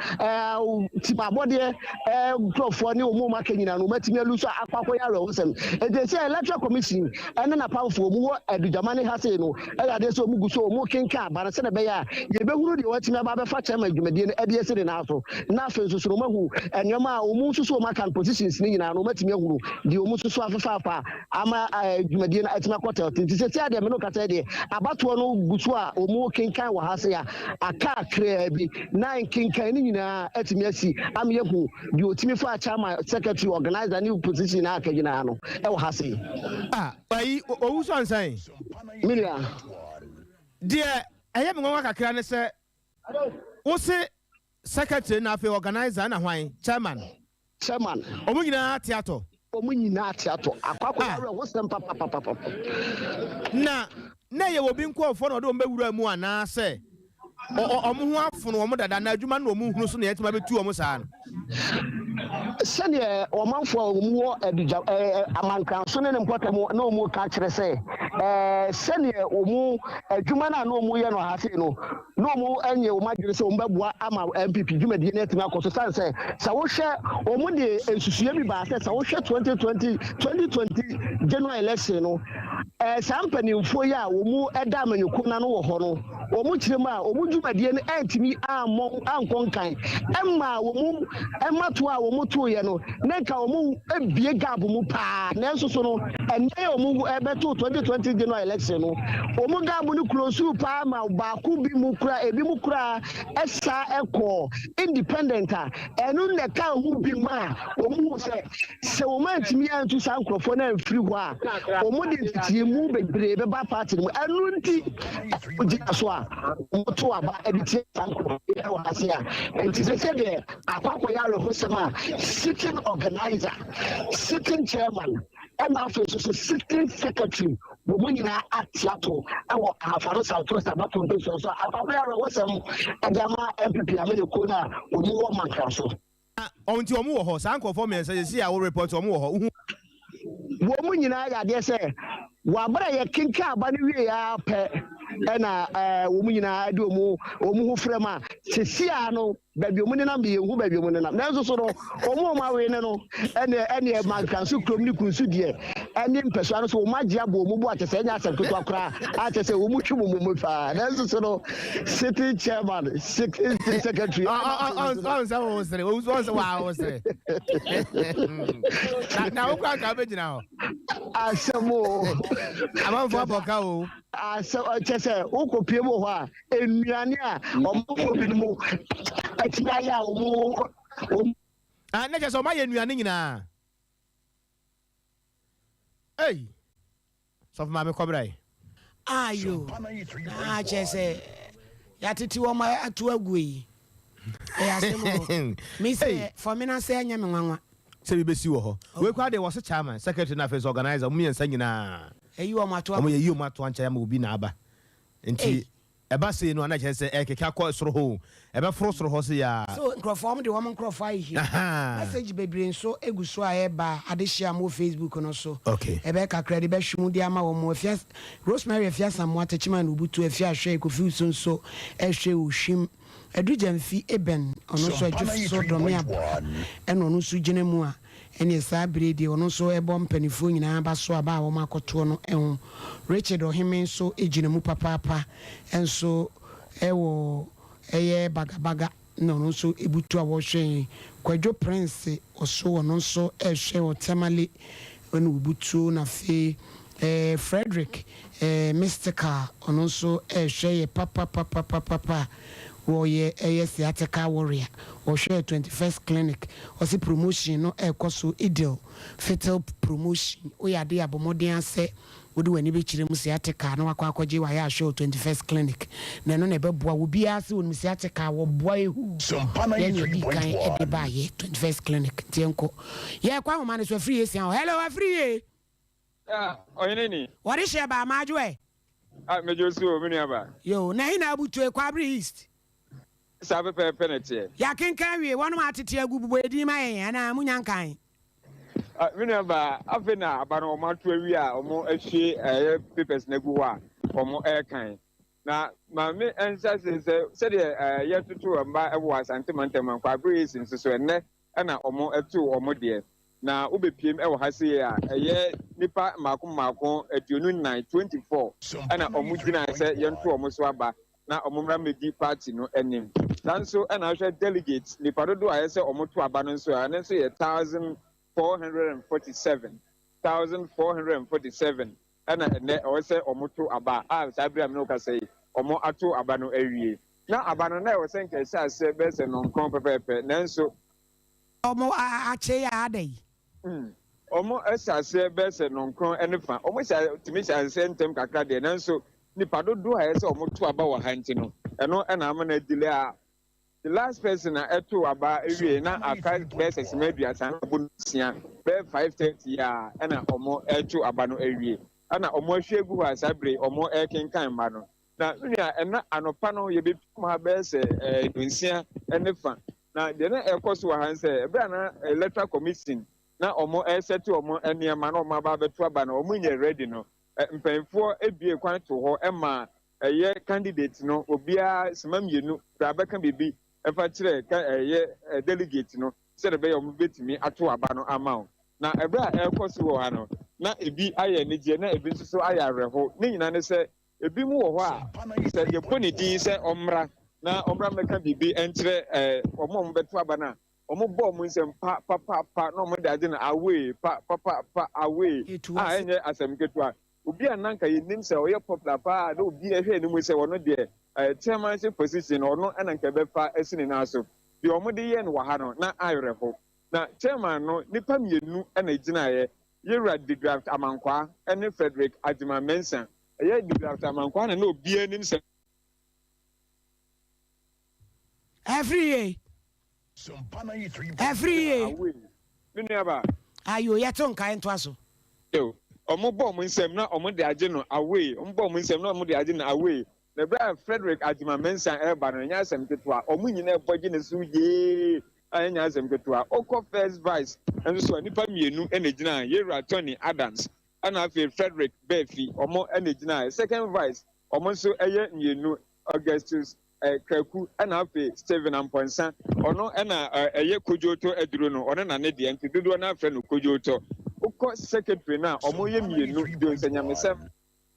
tim abɔdeɛ nkurɔfoɔ ne wɔn mu aka nyinaa no wɔn atumi alose a akɔ akɔyɛ awerɛhosɛm. Nti sɛ Electoral Commission ɛne n'apamfoɔ mu wɔ Adugyama ne ha sei no, ɛyɛ adeɛ sɛ wɔn gu so wɔn kenkan aba no sɛdeɛ ɛbɛyɛ a yɛbɛhunu deɛ wɔatumi aba abɛfa chairman dwumadie no ɛde asi ne nan so, na afei nso so no wɔn ahu nneɛma a wɔn nso so wɔn aka no, positions ne nyinaa no, wɔn atumi ahunu deɛ wɔn nso so afefaafa ama dwumadie no atumi akɔ tɛlte. Nti sɛ sɛ adeɛ mene kasa deɛ, abatoɔ no gu so a wɔn kenkan wɔ ha se a aka akraa bi na nkenkan no nyinaa atumi asi ama yɛhu deɛ ɔtumi fa chairman, secretary, organizer ne position na aka nyinaa no ɛwɔ ha se. Ah, ayi owu so ansan. Menua. Deɛ ɛyɛ me nwanwa kakra ne sɛ wo se secretary na afei organizer na hwan, chairman? Chairman. Ɔmo nyinaa te atɔ. Ɔmo nyinaa te atɔ akɔ akɔ awerɛhosɛm papapapapa. Na ɛyɛ obi nkɔɔfoɔ na ɔde wɔn bɛwura mu anaasɛ ɔmo ho afono wɔn dada na adwuma no na ɔmo hunu so na yɛtuma bɛtu wɔn saa no? Sɛdeɛ ɔmanfoɔ a wɔn wɔ Adugya Amankranso ne ne mpɔtam na wɔn ka kyerɛ sɛ sɛdeɛ wɔn adwuma no a na wɔn yɛ no ha sei no, na wɔn nyɛ wɔn adwene sɛ wɔn bɛboa ama NPP dwumadie no atumi akɔ so, san sɛ wohwɛ wɔn de nsusue bi baa sɛ wohwɛ 2020 2020 general election no. Saa mpanimfoɔ yi a wɔn da amanyɔkuo no ano wɔ hɔ no, wɔn kyerɛ mu a, wɔn dwumadie no antumi ammɔ ankɔ nkan ɛmaa wɔn mmatoɔ a wɔn toeɛ no, na nka wɔn abue gap mu paa. Nanso so no, ɛnnɛ a wɔn bɛtoo 2020 general election no, wɔn gap no closuu paa ma baako bi mu koraa, ebi mu koraa ɛsa ɛkɔɔ independent a, ɛno na ɛkaa ho bi maa wɔn hu sɛ Sɛ wɔantumi antu saa nkurɔfoɔ no amfiri hɔ a, wɔde nteteemu bebree bɛba party no mu. Ɛno nti wogyina so a wɔto aba de tia saa nkurɔfoɔ yi wɔ ha se a. Nti sɛ sɛ deɛ akɔ akɔyɛ awerɛhosɛm a, sitting organizer, sitting chairman, ɛna afei nso so sitting secretary wɔn nyinaa ate ato wɔ Ahafo South West abatoɔ mpɛsua so a, akɔ akɔyɛ awerɛhosɛm de ama NPP amanyɔkuo no a wɔn wɔ Mankra so. Na wɔn nti wɔn wɔ hɔ. Saa nkorɔfoɔ miensa yi sesei a wo report wɔn wɔ hɔ, wohu. Wɔn nyinaa yɛ adeɛ sɛ wɔ abere a yɛkenkan aba no wieɛ ara pɛ ɛna wɔn nyinaa de wɔn wɔn ho frɛ ma sisi a no baabi wɔn nenam de yɛnhu baabi wɔn nenam nanso so no wɔn a wɔn awe ne no ɛne ɛne Mankanso kurom ne Kunsu deɛ ɛne mpɛsoa no so wɔn agye abɔ wɔn bo akyɛ sɛ ɛnyɛ asɛm ketewa koraa akyɛ sɛ wɔn twi mu mu paa nanso so no city chairman city secretary. Ɔn sɛ wo sere wo ɔn sɛ wa wo sere na wo kura nka bɛgyina hɔ. Asɛm o. Amanfo abɔ ka o. Asɛm kyɛ sɛ wokɔ pie mu wɔ hɔ a nnuane a ɔmanfo binom atumi ayɛ a wɔn. Ah, na kyɛ sɛ ɔma yɛ nnuane nyinaa. Ei! Sɔfo maame kɔbra yi. Ayo, na kyerɛ sɛ yɛatete wɔn ato agu yi. Ɛyɛ asɛm o. Me sɛ fɔmena sɛ ɛnyɛ me nwanwa. Sɛ bi bɛsi wɔ hɔ. Wei koraa deɛ wɔse chairman, secretary na afei nso organizer, wɔn mmiɛnsa nyinaa. Ɛyi wɔn ato Wɔn yɛyi wɔn ato ankyɛ ama obi na aba. Nti Ɛba sei no a na kyerɛ sɛ ɛrekeka kɔ soro hɔ o, ɛbɛforo soro hɔ sei ara. So nkurɔfoɔ wɔn de wɔn nkurɔfoɔ ayɛ hie. Ahaa. Message bebree nso gu so a ɛreba adehyeɛ a mowɔ Facebook no so. Okay. Ɛbɛyɛ kakra de bɛhwe mu de ama wɔn. Afia Rosemary Afia Asamoah Techiman Obutu Afia Ahwɛ Kofi Uso nso ɛrehwɛ Ohwim Adu Gyamfi Eben ɔno nso Adwo so Dɔme Abra ɛna ɔno nso gyina mu a Ɛneɛ saa berɛ yi deɛ ɔno nso rebɔ mpaninfoɔ nyinaa aba so aba a wɔn akɔtoɔ no ho. Richard Ɔheme nso gyina mu papaapa nso wɔ ɛyɛ Bagabaga na ɔno nso butu a wɔrehwɛ yɛn. Kwadwo Prince ɔso ɔno nso rehwɛ wɔ Tamale na ɔbutuo na afei Frederick Mystical ɔno nso rehwɛ yɛ papapapapapa. Wɔyɛ ɛyɛ sciatica warrior wɔhwɛɛ 21st clinic ɔse promotion no ɛkɔ so idil fitil promotion woyɛ adeɛ a bɔ mmɔden ara sɛ wode w'ani bɛkyerɛ mu sciatica na wakɔ akɔgye wayɛ ahwɛ wɔ 21st clinic na ɛno na ɛbɛboa wo obiara sɛ onim sciatica a wɔboa ehu yɛn na yɛdii kan ɛde baayɛ 21st clinic nti yɛnkɔ yɛkɔ ahoma no so afiri yɛ sia hɔ hello afiri yie. Ah, ɔhene ni. Wɔde hyɛ baa madwo ɛ. Ah, megye wo so o, me nua ba. Yoo, na ɛhe na abutu e, Kwabre East? Saa pɛpɛɛpɛ na ɛteɛ. Yɛakenkan awie, wɔnom atete agu, bobɔ edin ma yɛn anaa monya nkan? Ah, me nua ba, afei na aba no wɔn ato awie a wɔn ahwie ɛyɛ papers no agu hɔ a wɔn ɛrekan. Na ma me nhyɛ ase sɛ sɛdeɛ yɛtoto mma wɔ Asante mantam mu, Kwabre East nso so ɛnnɛ na wɔtoo wɔn deɛ. Na wobɛpiem wɔ ha sei a, ɛyɛ nnipa mmaako mmaako 24, 24, na wɔgyinae sɛ yɛnto wɔn so aba na wɔmmra mmɛdi party no anim. Saa nso na wohwɛ delegates, nnipa dodoɔ a ɛyɛ sɛ wɔto aba no nso a, ɛno nso yɛ 1,447, 1,447 na ɛnnɛ ɛwɔ sɛ wɔto aba a saa bere a me ne wo kasa yi, wɔato aba no awie. Ná aba no, na ɛwɔ sɛ anka ɛhyɛ aseɛ bɛyɛ sɛ nnɔnkron pɛpɛɛpɛ, nanso. Wɔn akyɛ yi a ada yi. Wɔhyɛ aseɛ bɛyɛ sɛ nnɔnkron ne fa. Wɔhyɛ tumi hyɛ aseɛ ntɛm kakra deɛ, nanso nnipa dodoɔ a ɛyɛ sɛ wɔto aba wɔ ha nti no, ɛno na ama no adelay a The last person a ɛtoo aba wiei na aka bɛyɛ sɛ sima 30 na abɔ nsia, bɛyɛ 5:30 a ɛna wɔn ɛreto aba no awie. Ɛna wɔn ahwie agu hɔ a saa bere yi wɔn ɛrekenkan mma no. Na me nua, ɛna anɔpa no yɛbɛpiem ha bɛyɛ sɛ dunsia ne fa. Na deɛ na ɛrekɔ so wɔ ha ne sɛ, ɛberɛ a na Electoral Commission na wɔn ɛresɛte wɔn nneɛma na wɔn aba abɛto aba no, wɔn nyɛ ready no, mpanyinfoɔ bue kwan too hɔ maa ɛyɛ candidate no obiara sima mmienu bra bɛka biribi fa kyerɛ ka ɛyɛ delegate no sɛdeɛ ɛbɛyɛ wɔn bɛtumi ato aba no ama wo. Na ɛberɛ a ɛrekɔ so wɔ ha no, Na ebi ayɛ anigyeɛ na ebi nso so ayɛ awerɛho. Ne nyinaa ne sɛ, ebinom wɔ hɔ a, sɛ yɛbɔ ne din sɛ ɔmmra na ɔmmra mmɛka biribi nkyerɛ wɔn a wɔbɛto aba no a, wɔbɔ wɔn nsam pa pa pa pa na wɔde agye no away, pa pa pa pa away, a ɛnyɛ asɛm ketewa. Obi a na anka yɛnim sɛ ɔyɛ popular paa a na obi hwɛ anim sɛ ɔno deɛ chairmanship position no ɔno na anka ɛbɛfa asi ne nan so. Deɛ wɔde yɛɛ no wɔ ha no na awerɛho. Na chairman no nnipa mmienu na ɛgyinaeɛ, Yewura Degraft Amankwaa ne Frederick Agyemang Mensah. Ɛyɛ Degraft Amankwaa na na obiara nim sɛ. Ɛfiri yie. Ɛfiri yie. Away me nua ba. Ayo yɛto nkae ntoa so. Yo, ɔmo bɔ ɔmo nsam na ɔmo de agye no away, ɔmo bɔ ɔmo nsam na ɔmo de agye no away. Na bere a Frederick Agyemang Mensah ɛreba no, ɛnyɛ asɛm ketewa, ɔmo nyinaa ɛbɔ gye ne so yee a ɛnyɛ asɛm ketewa. Ɔkɔ first vice nso so a, nnipa mmienu na egyinaa, Yewura Tony Adams ɛna afei Frederick Baafi, ɔmo na egyinaa. Second vice, ɔmo nso ɛyɛ mmienu, Augustus Kraku ɛna afei Stephen Amponsah, ɔno ɛna ɛyɛ Kodwootɔ aduro no, ɔno na ne deɛ nti dodoɔ no ara frɛ no Kodwootɔ. Wokɔ secretary no a, wɔn yɛ mmienu, Jones Anyamesɛm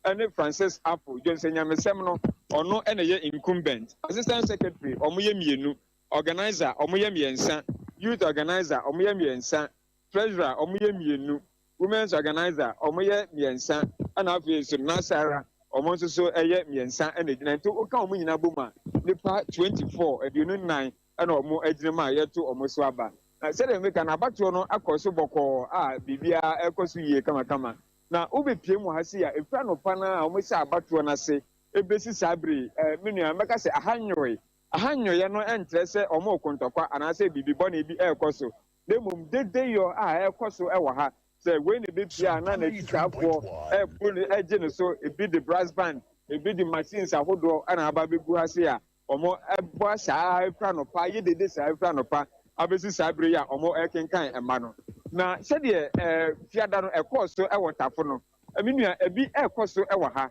ɛne Francis Afo. Jones Anyamesɛm no, ɔno ɛna ɛyɛ incumbent. Assistant secretary, wɔn yɛ mmienu. Organizer, wɔn yɛ mmiɛnsa. Youth organizer, wɔn yɛ mmiɛnsa. Treasurer, wɔn yɛ mmienu. Women's Organiser, wɔyɛ mmiɛnsa, ɛna afei nso Nasara, wɔn nso so yɛ mmiɛnsa na ɛgyina. Nti woka wɔn nyinaa bom a, nnipa 24, 24, ɛna wɔn agyina mu a yɛto wɔn so aba. Na sɛdeɛ meka no, abatoɔ no akɔ so bɔkɔɔ a biribiara ɛrekɔ so yie kamakama. Na wobɛpue mu ha sei a, ɛfiri anɔpa no ara a wɔhyɛ abatoɔ no ase ɛbɛsi saa berɛ yi, eh, me nua, mɛka sɛ aha nyoe. Aha nyoeɛ no nkyerɛ sɛ wɔreko ntɔkwa anaasɛ biribi bɔne bi ɛrekɔ so. Na mmom dedeyɔ a ɛrekɔ so wɔ ha, sɛ wei na ɛbɛpue a na n'akyitaafoɔ rebu no gye no so, ebi de brass band, ebi de machines ahodoɔ na aba abɛgu ha sei a wɔbɔ saa ara firi anɔpa, yɛ dede saa firi anɔpa abɛsi saa berɛ yi a wɔrekenkan mma no. Na sɛdeɛ fiada no ɛkɔɔ so wɔ Tafo no, me nua, ebi rekɔ so wɔ ha.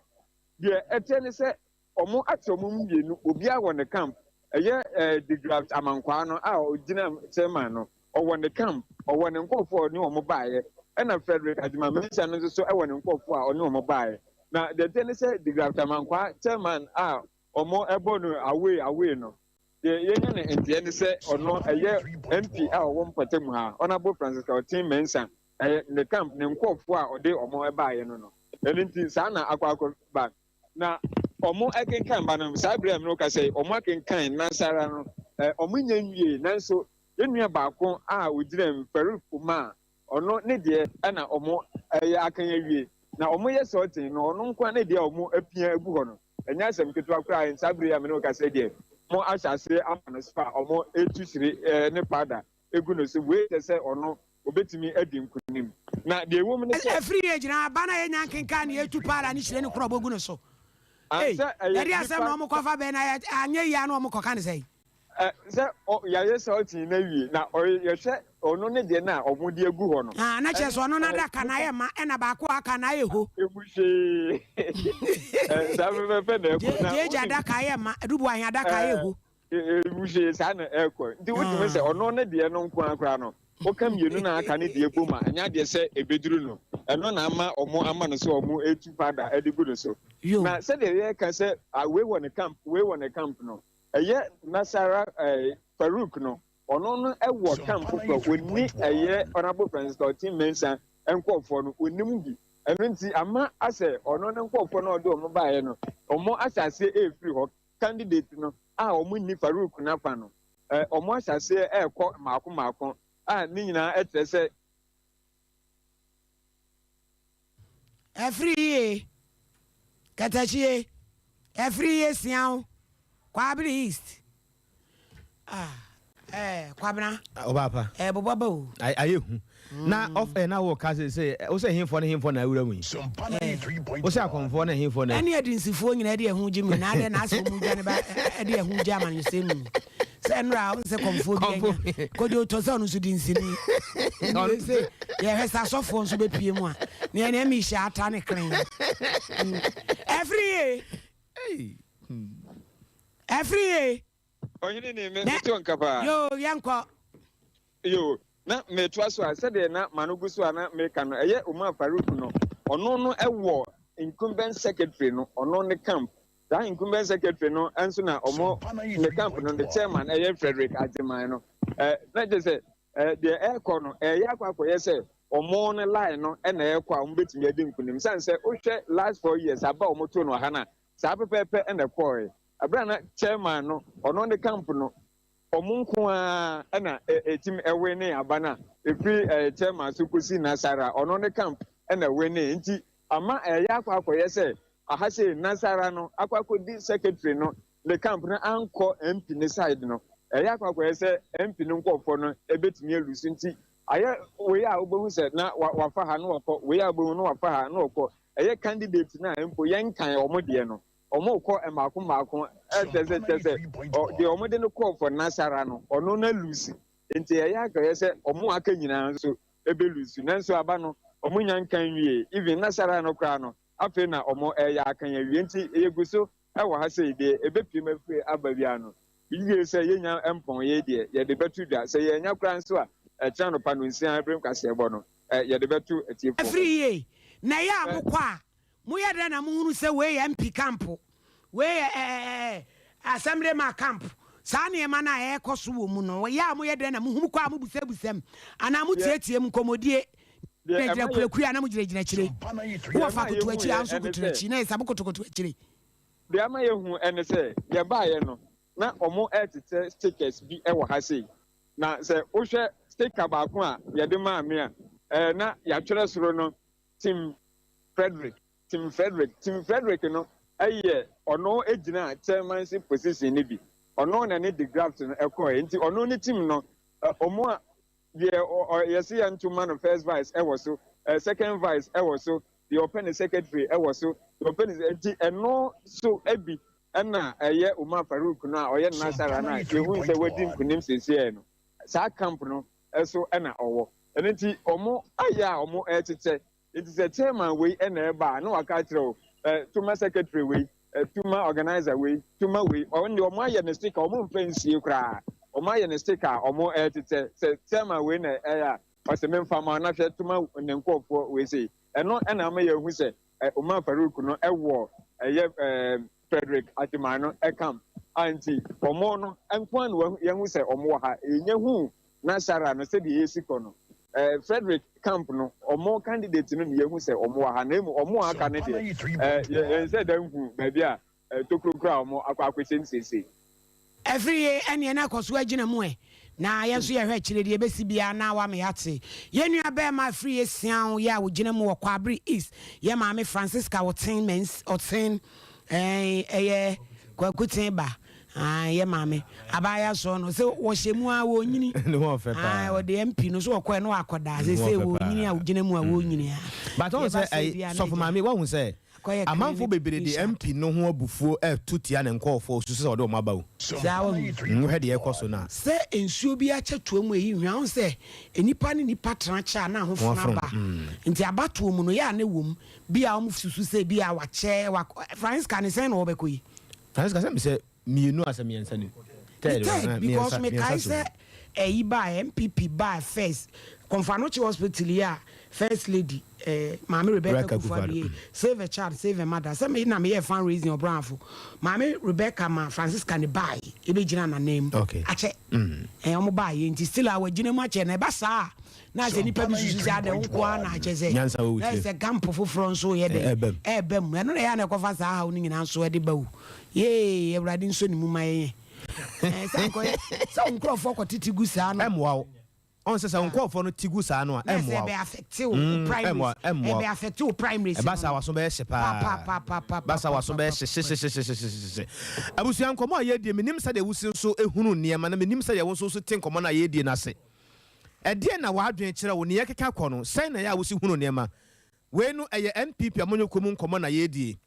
Deɛ ɛteɛ ne sɛ Wɔn ate wɔn mu mmienu, obiara wɔ ne camp. Ɛyɛ eh, Degraft Amankwaa no a ɔgyina chairman no, ɔwɔ ne camp, ɔwɔ ne nkurɔfoɔ a ɔne wɔn baeɛ. Ɛna Frederick Agyemang Mensah no nso so wɔ ne nkurɔfoɔ a ɔne wɔn baeɛ. Na deɛ ɛteɛ ne sɛ Degraft Amankwaa chairman a wɔbɔ no away away no, deɛ yɛnya no nteɛ ne sɛ ɔno ɛyɛ MP a ɔwɔ mpɔtam ha, Honourable Francis Oteng Mensah, ɛyɛ ne camp, ne nkurɔfoɔ a ɔde wɔn baeɛ no no. Ɛno nti saa na akɔ akɔba. Na wɔrekenkan ba no, saa bere a me ne wo kasa yi, wɔakenkan nnansa ara no, wɔnnya nwiei. Nanso yɛn nua baako a ogyina mu, Farouk Umar, ɔno ne deɛ na wɔreyɛ akan awie. Na wɔyɛ sɔɔten no, ɔno nko ara ne deɛ a wɔapia agu hɔ no, ɛnyɛ asɛm ketewa koraa. Saa bere yi a me ne wo kasa yi deɛ, wɔahyɛ aseɛ ama no so a wɔretu hyire ne powder gu no so. Wei kyerɛ sɛ ɔno, obetumi adi nkonim. Na deɛ ɛwom ne sɛ. Ɛfiri yɛ gyina aba na yɛnya nkenkan na yɛtu paara ne hyire ne korɔbɔ gu no so. Ei, Sɛ ɛyɛ ɛde asɛm nnipa. na wɔn kɔfa bɛn na anyɛ yie a na wɔn kɔka ne sɛn? Ɛ, sɛ ɔ, yɛayɛ sɔɔten no awie na ɔ, yɛhwɛ ɔno ne deɛ no a wɔde agu hɔ no. Ah, na kyerɛ Ɛne, sɛ ɔno ɛ, n'adaka no nnipa. ayɛ ma ɛna baako a aka no ayɛ ho. Emu hwee. Ɛ, saa pɛpɛɛpɛ na ɛkɔ. Na Gyegye wonim. adaka ayɛ ma, Adubu ahe adaka ayɛ Ɛ, ho. Hwee saa na ɛrekɔ. Nti wotumi sɛ ɔno ne deɛ no nko ara koraa no, woka mmienu na aka ne deɛ bom a, ɛnyɛ adeɛ sɛ ɛbɛduru no. Ɛno na ama wɔn ama no sɛ wɔn retu powder de gu no so. Na sɛdeɛ yɛreka sɛ wei wɔ ne camp, wei wɔ ne camp no, ɛyɛ Nasara Farouk no, ɔno no wɔ camp foforɔ, ɔnni ɛyɛ Honourable Francis Oteng Mensah nkurɔfoɔ no, ɔnnim bi. Ɛno nti ama asɛ ɔno ne nkurɔfoɔ no a ɔde wɔn baeɛ no, wɔn ahyɛ aseɛ refiri hɔ. Candidate no a wɔn nni Farouk n'afa no, wɔn ahyɛaseɛ rekɔ mmaako mmaako a ne nyinaa kyerɛ sɛ. Ɛfiri yie, Kɛtɛkyie, ɛfiri yie Siaw, Kwaabere East. Ah, eh, Kwabena. Ɔbaa pa. Eh, bobɔ ba o. Ayɛ hu. Na off air na wo ka sɛ sɛ wo sɛ henfoɔ ne henfoɔ na awura mu yi. Wo sɛ akɔmfoɔ ne henfoɔ na. Ɛne adinsifoɔ nyinaa de ɛho gye mu na adɛn na asɛ wɔn dwane ba ɛde ɛho gye amanyɔsɛm mu. Sɛ nnora wo sɛ kɔmfoɔ bi anya kɔdwo tɔ sɛ ɔno nso dinsini. Ɛne sɛ yɛhwɛ sɛ asɔfoɔ nso bɛpie mu a ne ɛne ɛmi hyɛ ata ne kren. Ɛfiri yie. Ɛfiri yie. Ɔhene ni, me te wo nka paa. Yoo, yɛnkɔ. Yoo, Na metoa so a, sɛdeɛ na m'ano gu so a na meka no, ɛyɛ Umar Farouk no, ɔno no wɔ incumbent secretary no, ɔno ne camp. Saa incumbent secretary no nso na wɔn, ne camp no, ne chairman ɛyɛ Frederick Agyeman no. Ɛ, na kyerɛ sɛ, ɛ, deɛ ɛrekɔ no, ɛreyɛ akɔ akɔyɛ sɛ wɔn no line no na ɛrekɔ a wɔbɛtumi adi nkunim. Sane sɛ wohwɛ last 4 years aba a wɔtoo no wɔ ha no a, saa pɛpɛɛpɛ na ɛkɔɔe. Ɛberɛ a na chairman no, ɔno ne camp no, wɔn nko ara na ɛtim ɛwene aba no a ɛfiri chairman so kɔsi Nasara, ɔno ne camp na ɛwene. Nti ama ɛyɛ akɔ akɔyɛ sɛ aha sei Nasara no akɔ akɔdi secretary no ne camp no ankɔ MP ne side no, ɛyɛ akɔ akɔyɛ sɛ MP no nkɔɔfoɔ no ɛbɛtumi alose. Nti ayɛ wei a wobɛhu sɛ na wafa ha na wakɔ wei a, wobɛhu na wafa ha na wakɔ. Ɛyɛ candidate no a mpo yɛnkan wɔn deɛ no, wɔn kɔ mmaako mmaako, ɛkyɛ sɛ kyɛ sɛ deɛ wɔn de no kɔɔ for Nasara no, ɔno na lose. Nti ɛyɛ akɔyɛ sɛ wɔn aka nyinaa nso ebe lose, nanso aba no wɔn nya nkan wie. Even Nasara no koraa no, afei na wɔn ɛyɛ akan awie. Nti yɛgu so ɛwɔ ha sɛ deɛ ebepie mu afiri aba bia no yie sɛ yɛnya mpɔn yɛ deɛ yɛde bɛto dwa sɛ yɛnya koraa nso a, ɛkyerɛ no pa no nsia ebere nkwaseɛ bɔ no yɛde bɛto atiefoɔ. Ɛfiri yie na ɛyɛ a mokɔ a, moyɛ dɛn na mohunu sɛ wei yɛ MP camp, wei yɛ ɛɛ assemblyman camp? Saa nneɛma no a ɛrekɔ so wɔ mu no, ɛyɛ a moyɛ dɛn na mohu? Mokɔ a, mobusabusam anaa motietie mu nkɔmmɔdie? Gyinagyina kurakura na mogyinagyina akyire, wowɔ fa koto akyi a nso koto akyi na yɛ sɛ mokotokoto akyire. Deɛ ama yɛhu ɛne sɛ yɛbaeɛ no na ɔmo ɛtetɛ stickers bi ɛwɔ ha sei, na sɛ wohwɛ sticker baako a yɛde maa me a, na yɛatwerɛ soro no "Team Frederick, Team Frederick". Team Frederick no ɛyɛ ɔno gyina chairmanship position no bi, ɔno na ne de graft no ɛkɔɛ. Nti ɔno ne team no, ɔmo a deɛ yɛsi yɛn ntoma no, first vice ɛwɔ so, second vice ɛwɔ so, deɛ ɔpɛ ne secretary ɛwɔ so, deɛ ɔpɛ ne. Nti ɛno so ebi ɛna ɛyɛ Umar Farouk no a ɔyɛ Nasara no a yehu sɛ wadi nkunim seesei no, saa camp no ɛso ɛna ɔwɔ. Ɛno nti ɔmo ayɛ a ɔmo ɛkyekyɛ. Nti sɛ chairman wei ɛna ɛba a, na waka akyerɛ o, tuma secretary wei, tuma organizer wei, tuma wei. Ɔno deɛ, ɔmo ayɛ ne sticker, ɔmo nfɛ nsie koraa. Ɔmo ayɛ ne sticker a ɔmo ɛkyekyɛ sɛ chairman wei na ɛyɛ a, ɔsɛ memfa ma na hwɛ, tuma ne nkɔɔfoɔ wei sei. Ɛno ɛna ama yɛhu sɛ Umar Farouk no ɛwɔ ɛyɛ Frederick Agyeman no ɛkam a. Nti ɔmo no nko na yɛhu sɛ ɔmo wɔ ha. Yɛnyɛ hu Nasara no sɛdeɛ yɛsi kɔ no, Frederick camp no, ɔmo candidate no na yɛhu sɛ ɔmo wɔ ha, na emu ɔmo a aka no deɛ, yɛn sɛ da nhu baabi a tokuro kura ɔmo akɔ akɔhyɛ mu seesei. Ɛfiri ye ɛneɛ na ɛkɔ so agyina mu ɛ, na yɛn nso yɛhwɛ akyire deɛ ɛbɛsi biara na wama yɛate. Yɛn nua bɛrima afiri ye sian yɛ a wɔgyina mu wɔ Kwabre East, yɛ maame Francisca Ɔten Mens Ɔten, ɛyɛ Kwaku Ten ba, yɛ maame abaaya soɔ no sɛ wɔhyɛ mu a wɔnyini. Ne ho ɔfɛ paa. Ɔde MP no so wɔkɔɛ no wakɔdaa sɛ sɛ wɔnyini a wɔgyina mu a wɔnyini a. But ɔn sɛ ɛyi sɔfo maame, wahu sɛ amanfo bebree de MP no ho abufuo ɛto tia ne nkɔɔfoɔ osusu sɛ ɔde wɔn aba o. Saa wahu. Wohwɛ deɛ ɛkɔ so no a. Sɛ nsuo bi akyɛ toa mu eyi hwɛ ahun sɛ nipa ne nipa tena kyɛ a na ahofona ba. Nti abatoɔ mu no yɛ a ne wɔm bi a wɔn susu sɛ bi a wakyɛ wa Francisca ne sɛn na wɔbɛkɔ yi. Francisca sɛ mi sɛ mmienu asɛ mmiɛnsa ni. Third, because mekae sɛ ɛyi baa, NPP baa first, Komfo Anokye Hospital yi a First Lady Maame Rebecca Akufo-Addo yɛ "Save a Child, Save a Mother", sɛ me na meyɛ fundraising ɔbranfo Maame Rebecca ma Francisca ne baa yi ebɛgyina n'anan mu akyɛ ɔmo baa yɛ. Nti still a wagyina mu akyɛ na ɛba saa na sɛ nipa bi susu sɛ adɛ nko ara na akyɛ sɛ na sɛ camp foforɔ nso yɛ dɛ ɛɛba mu, ɛno na ɛyɛ a na ɛkɔfa saa haw no nyinaa nso ɛde ba wo. Yee, Awurade nso ne mu ma yɛn sɛ nkɔyɛ sɛ nkurɔfoɔ kɔtete gu saa no. Ɛmmoa wo. Ɔn sɛ nkurɔfoɔ no ti gu saa no a, ɛmmoa wo. Ɛbɛ affect wo primaries, ɛbɛ affect wo primaries. Ɛba saa waso bɛyɛ hye paa, ba saa waso bɛyɛ hye hyehyehyehyehyehyehye. Abusua, nkɔmɔ a yɛdie, menim sɛdeɛ wosi nso ehunu nneɛma, na menim sɛdeɛ wo nso so te nkɔmɔ no a yɛdie no ase. Ɛdeɛ na w'adwene kyerɛ wo ne yɛkeka kɔ no sɛn na yɛ a wosi hunu nneɛma wei no? Ɛyɛ NPP amanyɔkuo mu nkɔmɔ na yɛdie.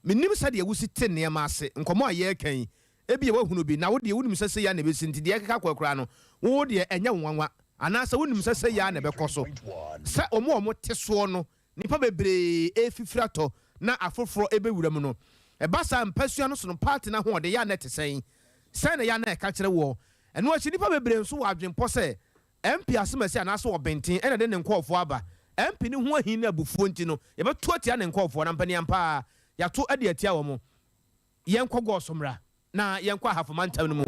Menim sɛdeɛ wosi te nneɛma ase. Nkɔmɔ a yɛreka yi, ebi a woahunu bi na wo deɛ wonim sɛ sɛ yɛ na ɛbɛsi, nti deɛ ɛkeka kɔ koraa no, wo deɛ ɛnyɛ wo nwanwa, anaasɛ wonim sɛ sɛ yɛ na ɛbɛkɔ so, sɛ ɔmo a ɔmo te soɔ no, nipa bebree efifiri atɔ na afoforɔ ebɛwura mu no. Ɛba saa mpasua no so no, party no ahoɔden yɛ a na ɛte sɛn? Sɛn na yɛ a na ɛka kyerɛ woɔ? Ɛno akyi, nipa bebree nso wɔ adwempɔ sɛ MP Asomasi anaasɛ Ɔbenten ɛna de ne nkɔɔfoɔ aba. MP no ho ahi ne abufuo nti no, yɛbɛto atia ne nkɔɔfoɔ no. Ampaniampa ara, yɛato de atia wɔn. Yɛnkɔ Gɔɔso mmra na yɛnkɔ Ahafo mantam no mu.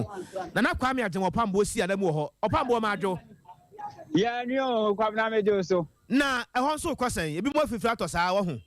Nana Kwame Agyen Ɔpamboɔ si ananmu wɔ hɔ. Ɔpamboɔ Madwo. Yɛn nua o, Kwabena megye wo so. Na ɛhɔ nso rekɔ sɛn? Ebinom afifiri atɔ saa, wahu.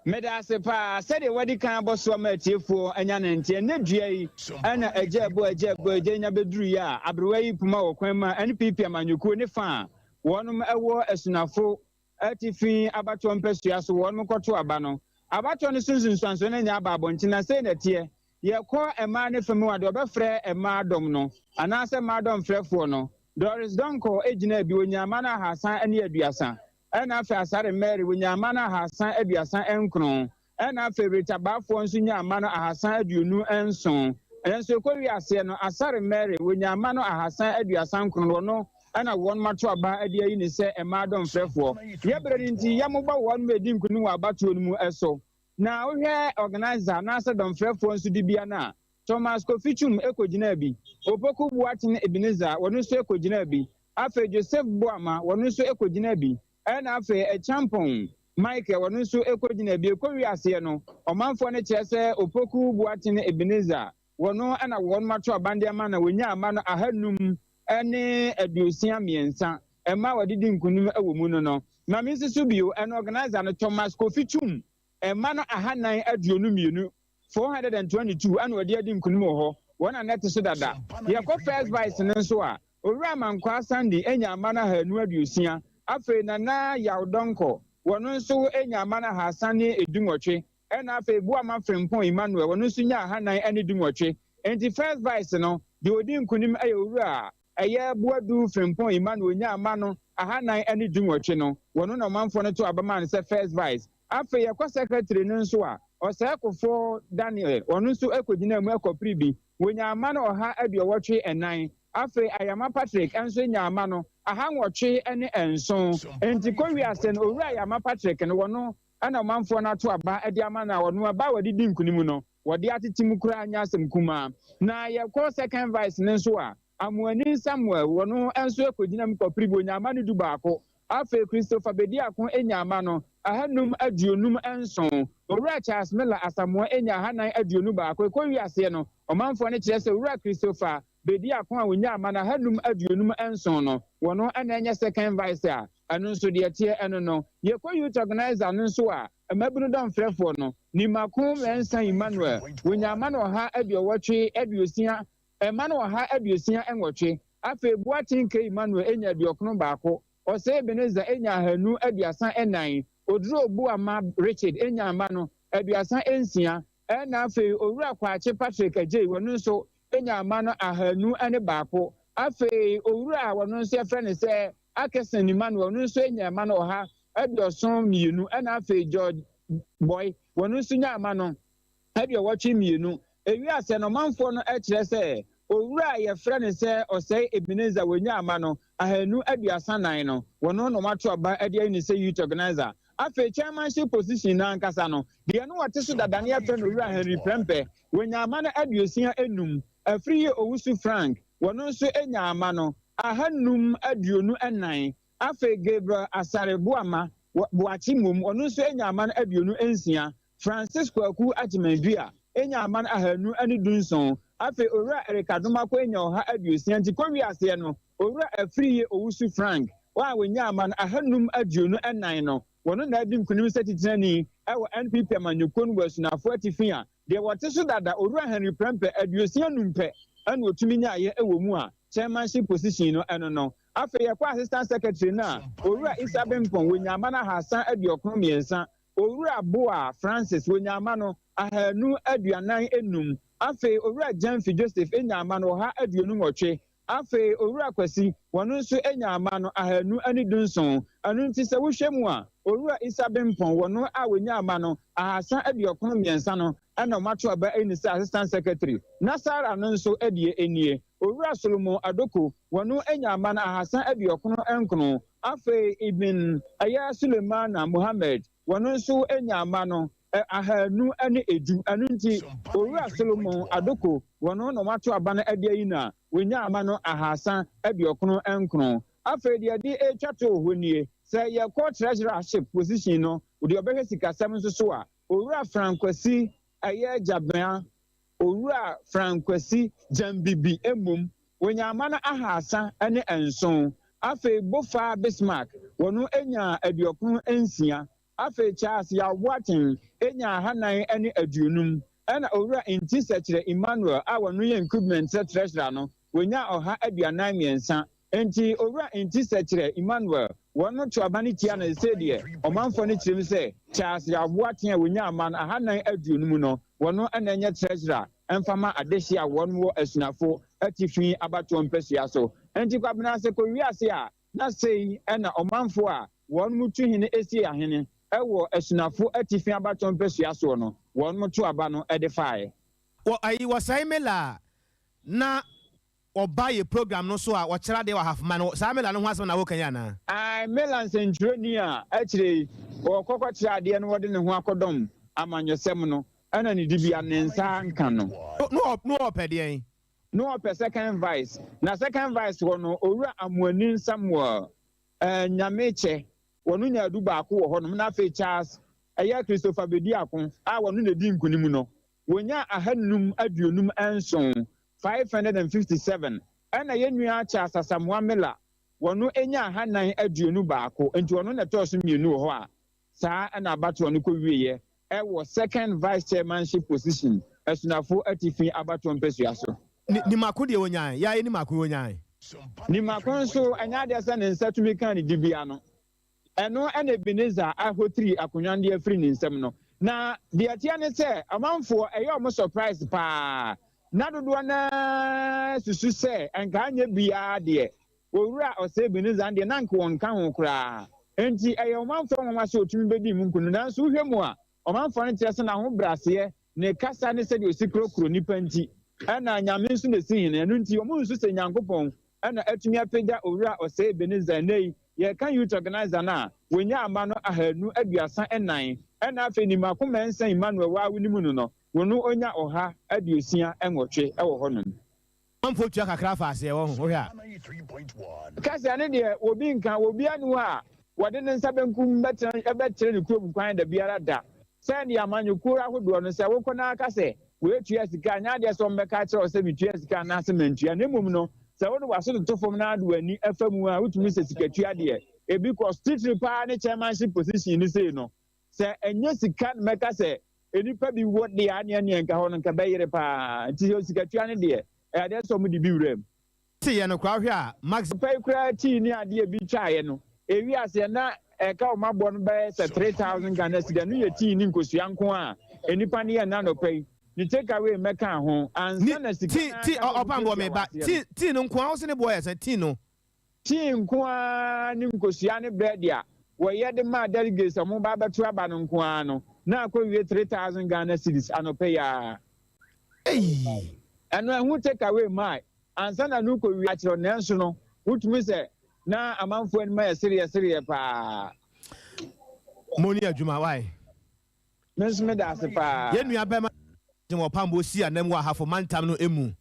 Meda ase paa sɛdeɛ woadi kan abɔ so ama atiefoɔ anya no nteɛ. Nnɛ dua yi na agya abu agya abu agya nya bɛduruiɛ a aberewa yi poma wɔ kwan mu a NPP amanyɔkuo ne fa a wɔnom wɔ Asunafo atifi abatoɔ mpasua so wɔnom kɔto aba no. Abatoɔ no so nsunsuansoɔ no anya aba abɔnten na sei na ɛteɛ. Yɛkɔ mmaa no fa mu a deɛ ɔbɛfrɛ mmaa dɔm no anaasɛ mmaa dɔm frɛfoɔ no Doris Donkor gyinaa bi ɔnyaa mma no 330. Ɛna afei Asare Mary, wɔnyaa mma no 339. Ɛna afei Rita Baafoɔ nso nyaa mma no 327. Nanso ɛkɔwiee aseɛ no, Asare Mary, wɔnyaa mma no 339, wɔno na wɔnom ato aba de ayi no sɛ mmaa dɔmfrɛfoɔ. Yɛ berɛ no nti, yɛmobɔ wɔnom a ɛdi nkonim wɔ abatoɔ no mu so. Na wohwɛ organiser anaasɛ dɔmfrɛfoɔ nso dibea no a, Thomas Kofi Twum kɔgyinaa bi, Opoku Boateng Ebenezer, wɔno nso kɔgyinaa bi, Afei Joseph Boamah, wɔno nso kɔgyinaa bi. Ɛna afei Acheampong Michael, wɔno nso kɔgyinaa bi. Ɛkɔwie aseɛ no, ɔmanfoɔ no kyerɛ sɛ Opoku Boateng Ebenezer, wɔno na wɔnom ato aban de ama no, wɔnyaa mma no 563, mma a wɔde di nkunim wɔ mu no no. Ma mensi so bio, ɛna organiser no, Thomas Kofi Twum, mma no 422, 422, ɛna wɔde adi nkunim wɔ hɔ, wɔn na na ɛte so dada. Yɛkɔ First Vice no nso a, Owura Mankwaa Sandy nyaa mma no 260, afei Nana Yaw Donkor, wɔno nso nyaa mma no 318, ɛna afei Boama Frimpong Emmanuel, wɔno nso nyaa 418. Enti First Vice no, deɛ ɔdii nkunim yɛ Owura ɛyɛ Boadu Frimpong Emmanuel nyaa mma no 418 no, wɔno na ɔmanfoɔ no too aba maa no sɛ First Vice. Afei yɛkɔ Secretary no nso a, Ɔsɛekofoɔ Daniel, ɔno nso kɔgyinaa mu kɔpere bi, Wɔnyaa mma no 184. Afei Ayama Patrick nso nyaa mma no 807. Enti kɔ wiase no, Owura Ayama Patrick no, wɔno na ɔmanfoɔ no ato aba de ama no a ɔno aba a wɔde di nkunim no, wɔde atete mu koraa nyɛ asɛm kumaa. Na yɛkɔ second vice no nso a, Amoanin Samuel, wɔno nso kɔgyina mu kɔpere bi, ɔnyaa mma no 11. Afei Christopher Bediako nyaa mma no 557. Owura Charles Miller Asamoah nyaa 421. Ɛkɔwiee aseɛ no, ɔmanfoɔ no kyerɛ sɛ Owura Christopher Bediako a ɔnyaa mma no 557 no, wɔno na ɛnyɛ second vice a ɛno nso deɛ ɛteɛ ɛno no. Yɛkɔ Youth Organiser no nso a, mmabunu dɔmfrɛfoɔ no, Nimako Mensah Emmanuel, wɔnyaa mma no 186, mma no 168. Afei Boateng K. Emmanuel nyaa 91. Osei Ebenezer nyaa 234, Oduro Boamah Richard nyaa mma no 36, ɛna afei Owura Kwakye Patrick Adjei wɔno nso nyaa mma no 201. Afei Owura a wɔno nso yɛfrɛ no sɛ Akeson Emmanuel ɔno nso nyaa mma no 172, ɛna afei George Boy wɔno nso nyaa mma no 82. Ewiee ase no, ɔmanfoɔ no kyerɛ sɛ owura a yɛfrɛ no sɛ Ɔsɛe Ebenezer Wenyaa mma no 234 no, wɔno na wɔato aba de ayi no sɛ Youth Organiser. Afei Chairmanship position no ankasa no, deɛ na ɔte so dada no yɛfrɛ no Owura Henry Prempeh, Wenyaa mma no 65. Afriyie Owusu Frank, wɔno nso nyaa mma no 524. Afei Gabriel Asare Boamah, Boakye mmom, ɔno nso nyaa mma no 26. Francis Kwaku Agyemang-Duah nyaa mma no 217. Afei Owura Eric Adomako nyaa 160 nti kɔwie aseɛ no, Owura Afriyie Owusu Frank a ɔnyaa mma no 524 no, wɔno na adi nkunim sɛ titenani wɔ NPP amanyɔkuo no wɔ Asunafo Atifi a deɛ wɔte so dada Owura Henry Prempeh 65 pɛ na ɔtumi nyaaeɛ wɔ mu a chairmanship position no ɛno no. Afei yɛkɔ Assistant Secretary no a, Owura Issa Bempong wɔnyaa mma no 393. Owura Boah Francis, wɔnyaa mma no 245. Afei Owura Gyamfi Joseph nyaa mma no 128. Afei Owura Kwasi, wɔno nso nyaa mma no 217. Ɛno nti sɛ wohwɛ mu a, Owura Issa Bempong, wɔno a wɔnyaa mma no 393 no na wɔato aba ayi no sɛ Assistant Secretary. Na Sarah no nso deɛ nie. Owura Solomon Adoko, wɔno nyaa mma no 399. Afei Ibn ɛyɛ Sulemana Mohammed, wɔno nso nyaa mma no 210. Ɛno nti, Owura Solomon Adoko, wɔno na wɔato aba no de ayi no a, wɔnyaa mma no 399. Afei deɛ ɛde retwa to hɔ nie, sɛ yɛkɔ treasurership position no, deɛ ɔbɛhwɛ sikasɛm nso so a, Owura Frank Kwasi ɛyɛ Gyabea, Owura Frank Kwasi Gyambibi mmom, wɔnyaa mma no 307. Afei Bofaa Bismarck, wɔno nyaa 96. Afei Charles Yaw Boateng nyaa 450. Ɛna Owura Nti Sɛkyerɛ Emmanuel a wɔno yɛ Nkrubment Treasurer no, wɔnyaa 143. Enti Owura Nti Sɛkyerɛ Emmanuel, wɔno to aba no tia no sesei deɛ ɔmanfoɔ no kyerem sɛ Charles Yaw Boateng a wɔnyaa mma no 450 no, wɔno na ɛnyɛ Treasurer mfa ma adehye a wɔn wɔ Asunafo Atifi abatoɔ mpasua so. Enti Kwabena sɛ kɔ wiase a na sei na ɔmanfoɔ a wɔn tu hene sie ahene wɔ Asunafo Atifi abatoɔ mpasua soɔ no wɔn to aba no de faeɛ. Wɔ ayi wɔsɛe Mela a na ɔba yɛ program no so a ɔkyerɛ adeɛ wɔ Ahafoma no, saa Mela no ho asɛm na woka yi anaa? Ae, Mela nsɛntwerɛni a akyire yi ɔkɔ kɔkyerɛ adeɛ no wɔde ne ho akɔdɔm amanyɔsɛm no ɛna ne dibea ne nsa anka no. No ɔpɛ deɛn? No ɔpɛ second vice, na second vice hɔ no Owura Amoanin Samuel eh, Nyamekyɛ, wɔno nyaa dubaako wɔ hɔnom, na afei Charles ɛyɛ Christopher Bediako a wɔno na ɛdii nkunim no, wɔnyaa 557, 557, ɛna yɛn nua Charles Asamoah Miller, wɔno nyaa 421, nti ɔno na ɛtɔɔ so mmienu wɔ hɔ a saa na abatoɔ no kɔwieɛ wɔ second vice chairmanship position Asunafo Atifi abatoɔ mpasua so. Nimako deɛ ɔnyae, Yaye Nimako ɔnyae. Nimako nso, ɛnyɛ adeɛ sɛ ne nsa tumi kaa ne dibea no. Ɛno na Ebenezer ahotiri akonnwa no de afiri ne nsam no. Na deɛ ɛteɛ ne sɛ, ɔmanfoɔ, ɛyɛ wɔn surprise paa. Na dodoɔ no ara susu sɛ anka anyɛ biara deɛ, Owura Osei Ebenezer no deɛ na anka wɔnka ho koraa. Enti ɛyɛ ɔmanfoɔ nwanwa sɛ ɔtumi bɛdii mu nkonim. Nanso wohwɛ mu a, ɔmanfoɔ no kyerɛ sɛ n'ahobrɛaseɛ, ne kasa ne sɛdeɛ ɔsi korɔkorɔ nnipa nti, ɛna Nyame nso na ɛsi hene. Ɛno nti, wɔnsu sɛ Nyankopɔn na atumi apagya Owura Osei Ebenezer. Ɛnnɛ yi, yɛreka Youth Organiser no a, wɔnyaa mma no 234, ɛna afei Nimako Mensah Emmanuel waa wonim no no, wɔno ɔnya 168 wɔ hɔnom. Amanfoɔ tua kakra fa aseɛ wɔ ho, wohwɛ a. Kasa no deɛ obi nka, obiara nni hɔ a wɔde ne nsa benkum bɛtena bɛkyerɛ ne kurom kwan da biara da. Sɛdeɛ amanyɔkuo ahodoɔ no, sɛ wokɔ na ka sɛ wei tua sika a, nyɛ adeɛ sɛ wɔbɛka akyerɛ wo sɛ metua sika anaasɛ mantua. Na mmom no, sɛ wode w'aso toto fam na wode w'ani fa mu a, wotumi sɛ sikatua deɛ, ebi kɔ so. Titire pa ara ne chairmanship position no sei no, Sɛ ɛnyɛ sika na mɛka sɛ nnipa bi wɔ deɛ a neɛ neɛ nka hɔ no nka bɛyere paa nti sɛ sikatua no deɛ ɛyɛ adeɛ sɛ wɔde bi wura mu. Te yɛ no koraa wohwɛ a max. Papa yi koraa tii ne adeɛ bi twaeɛ no ɛwi aseɛ na ɛka wɔn aboɔ no bɛyɛ sɛ 3000 Ghana cedi ɛno yɛ tii ne nkosua nko a nnipa no yɛ no anɔpa yi ne take away mmɛkaa ho ansa na sika Tii no tii ankasa ɔpam boɔ me wɔtuatua wɔ ba aseɛ no. tii tii no nkoa wose ne boɔ yɛ sɛn tii no. Tii nko ara ne nkosua ne brɛde a wɔyɛ de maa delegates a wɔreba abɛto aba no nko ara no, na akɔwie 3,000 Ghana cedis anɔpa yi ara. Eii. Ɛno ɛho take away mae ansa na no rekɔwie akyerɛw nanso no, wotumi sɛ na amanfoɔ anim ayɛ sereɛ sereɛ paa. Moni adwuma wai. Me nso meda ase paa. Yɛn nua barima Jim Opambo sii anam wɔ Ahafo mantam no mu.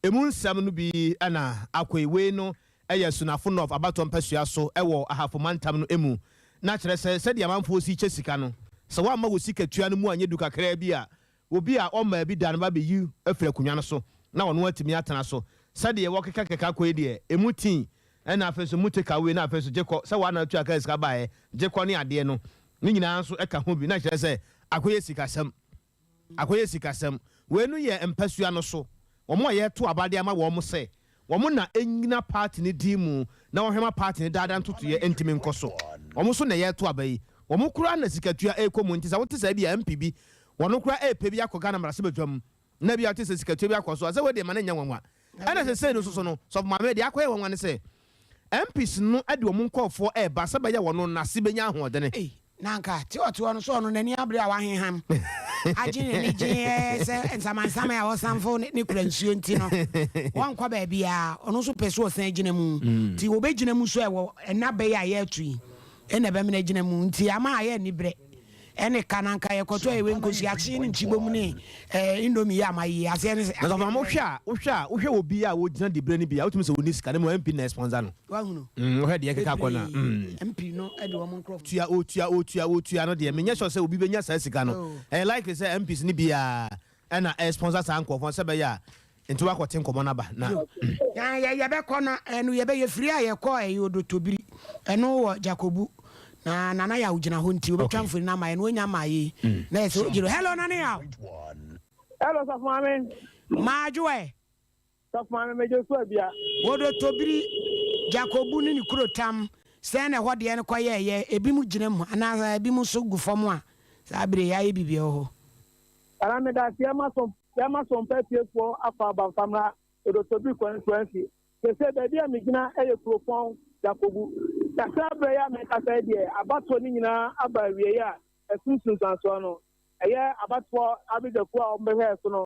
Emu nsɛm no bi na akɔ yi, Wei no yɛ Sunafo North abatoɔ mpasua so wɔ Ahafo mantam no mu. Na kyerɛ sɛ, sɛdeɛ amanfoɔ si kyɛ sika no, sɛ woamma wo sikatua no mu anyɛ du kakraa bi a, obi a ɔmmaa bi da no ba bɛyi afiri akonnwa no so na ɔno atumi atena so. Sɛdeɛ wɔkekakeka kɔ yi deɛ, emu tii, ɛna afei nso emu take away, na afei nso gye kɔ, sɛ woa na wotua kaa sika baeɛ, gye kɔ ne adeɛ no, Ne nyinaa nso ka ho bi, na kyerɛ sɛ akɔyɛ sikasɛm. Akɔyɛ sikasɛm. Wei no yɛ mpasua no so wɔn a yɛreto aba de ama wɔn sɛ wɔn na ɛnnyina party no din mu na wɔhwɛ ma party no daadaa ntotoeɛ ntumi nkɔ so. Wɔn so na yɛreto aba yi. Wɔn koraa na sikatua rekɔ mu nti sɛ wote sɛ ebia MP bi wɔn koraa repɛ bi akɔ Ghana mmarahyɛbadwam na ebia wote sɛ sikatua bi akɔ so a, sɛ wei deɛ ma no nyɛ nwanwa. Ɛna sesei no nso so no, Sɔfo Maame, deɛ akɔyɛ nwanwa ne sɛ, MPs no de wɔn nkurɔfoɔ reba sɛ ɛbɛyɛ wɔn nnase bɛnya ahoɔdene. Ei, na anka te ɔte hɔ no so ɔno n'ani abere a waheham agye n'ani gyeɛ sɛ nsamansaman a ɔsanfo ne kura nsuo nti no wɔnkɔ baabiara, ɔno nso pɛ so ɔsan gyina mu nti wɔbɛgyina mu so ɛwɔ ɛna bɛyɛ a yɛreto yi ɛna ɛbɛmena gyina mu nti ama ayɛ aniberɛ. Ɛne ka na nka yɛkɔtɔ ɛwɛ nkosua kye ne nkyibom ne ɛɛ indomie yi ama yi aseɛ ne sɛ. Na sɔfo maame wohwɛ a wohwɛ a wohwɛ obi a wogyina dibrɛ no bi a wotumi sɛ ɔnni sika na mmom MP na ɛsponsor no. Wahunu. Mm, wohwɛ deɛ ɛkeka kɔ no a. Bebree MP no de wɔn nkorɔfoɔ. Tua otua otua otua no deɛ menyɛ sure sɛ obi bɛnya saa sika no. Ɛyɛ likely sɛ MPs no biara ɛna ɛsponsor saa nkorɔfoɔ no sɛ ɛbɛyɛ a nti woakɔte nkɔmmɔ no aba na. Yo, na yɛ yɛbɛkɔ na ɛno yɛbɛ yɛfiri a yɛkɔ ɛyɛ Odotobiri ɛno wɔ Jakobu na Nana Yaw gyina hɔ nti obɛtwa mfoni no ama yɛn na ɔnya mmaa yei na yɛ sɛ ogyina hello Nana Yaw. Hello Sɔfo Maame. Maadwo ɛ. Sɔfo Maame megye so abia. Odotobiri, Jakobu ne ne kuro tam sɛn na ɛhɔ deɛ no kɔyɛɛyɛ ebinom gyina mu anaa ebinom nso gu fam a saa bere yi ayɛ biribi wɔ hɔ. Nana medase yɛma so yɛma so mpa atiefoɔ akɔ aba mfa mmra Odotobiri constituency. Seesei baabi a megyina yɛ kuropɔn Dakobu. Na saa berɛ yi a merekasa yi deɛ abatoɔ no nyinaa aba awieɛ a ɛso nsunsuansoɔ no ɛyɛ abatoɔ abadwakuo a wɔbɛhwɛɛ so no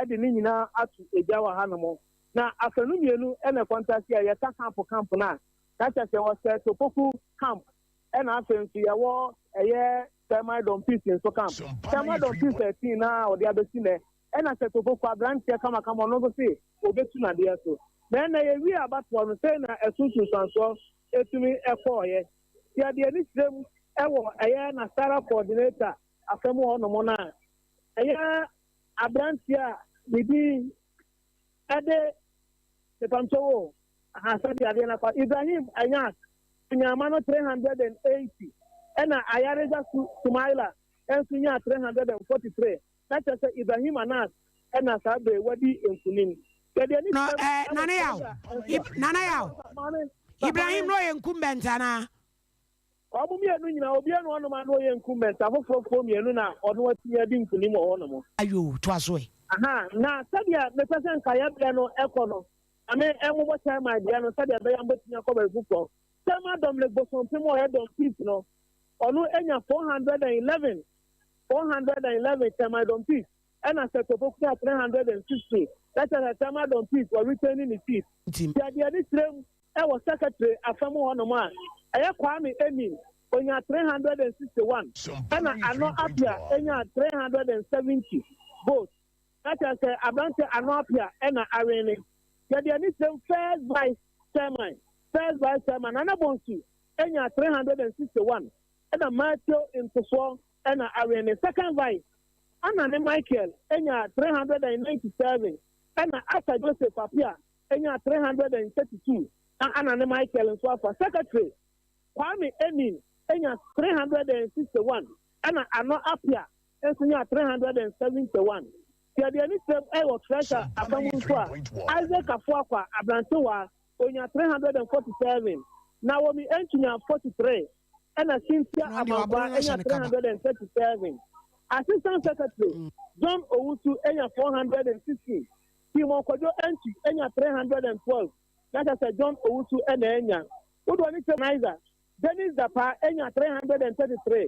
de ne nyinaa ato gya wɔ hanom. Na afanu mmienu na ɛkɔntase a yɛka camp camp no a na kyerɛ sɛ yɛwɔ Sir Topoku camp Ɛna afei nso yɛwɔ ɛyɛ Thermal Dɔmpis nso camp. Thermal Dɔmpis 13 no ara a ɔde abɛsi nnɛ. Ɛna Sir Topoku aberanteɛ kamakama ɔno nso se ɔbɛtu n'adeɛ so. Na ɛnnɛ yɛwie abatoɔ no sei na ɛso nsunsuansoɔ tumi kɔeɛ. Nti yɛde ani kyerɛ mu wɔ ɛyɛ Nasara coordinator afa mu hɔ nom no a, ɛyɛ aberanteɛ a ne din de Mepamkyɛw o, aha sɛdeɛ adeɛ no akɔ. Ibrahim Anyas nyaa ma no 380 ɛna Ayariga Su Sumaila nso nyaa 343. Na kyerɛ sɛ Ibrahim Anas ɛna saa bere wadi nkunim. Yɛde ani No, kyerɛ eh, ɛwɔ Nana Yaw, Sɛdeɛ Ib, Nana Yaw, Maame, Ibrahim no ɔyɛ incumbent anaa? Wɔn mmienu nyinaa, obiara nni hɔnom a na ɔyɛ incumbent, afoforɔfoɔ mmienu na ɔno atumi adi nkunim wɔ hɔnom. Ayoo, toa so ɛ. Aha, na sɛdeɛ mepɛ sɛ nka yɛn berɛ no kɔ no, na me mmobɔ chairman deɛ no sɛdeɛ ɛbɛyɛ a mobɛtumi akɔ baabi foforɔ. Chairman Dominic Bosompem a ɔyɛ Dɔm Peace no, ɔno anya 411, 411, Chairman Dɔm Peace, ɛna Seth Opoku nya 360, na kyerɛ sɛ Chairman Dɔm Peace wɔ retain ne seat. Nti. Deɛ deɛ ne kyerɛ mu Wɔ secretary afa mu hɔnom a, ɛyɛ Kwame Amin, ɔnyaa 361, ɛna Ano Appiah nyaa 370 votes. Na kyerɛ sɛ aberanteɛ Ano Appiah na awene. Yɛde ani kyerɛm first vice chairman, first vice chairman Nana Bonsu nyaa 361, ɛna Matthew Ntosoɔ na awene. Second vice, Anane Michael nyaa 397, ɛna Arthur Joseph Appiah nyaa 332 na Anna ne Michael nso afa. Secretary, Kwame Anin nyaa 361 ɛna Ano Appiah nso nyaa 371. Yɛde ani kyerɛm wɔ Treasurer afa mu nso a, Isaac Afoakwa, aberantewaa, ɔnyaa 347, Naomi Antwi nyaa 43 ɛna Cynthia Ɛno deɛ Amankwaa waboro no ahyɛ nyaa no kaba. 337. Assistant Secretary, John Owusu nyaa 416. Simon Kwadwo Antwi anya 312, na kyerɛ sɛ John Owusu na anya. Wodoɔ ne kyɛ Niger, Dennis Dapaah anya 333,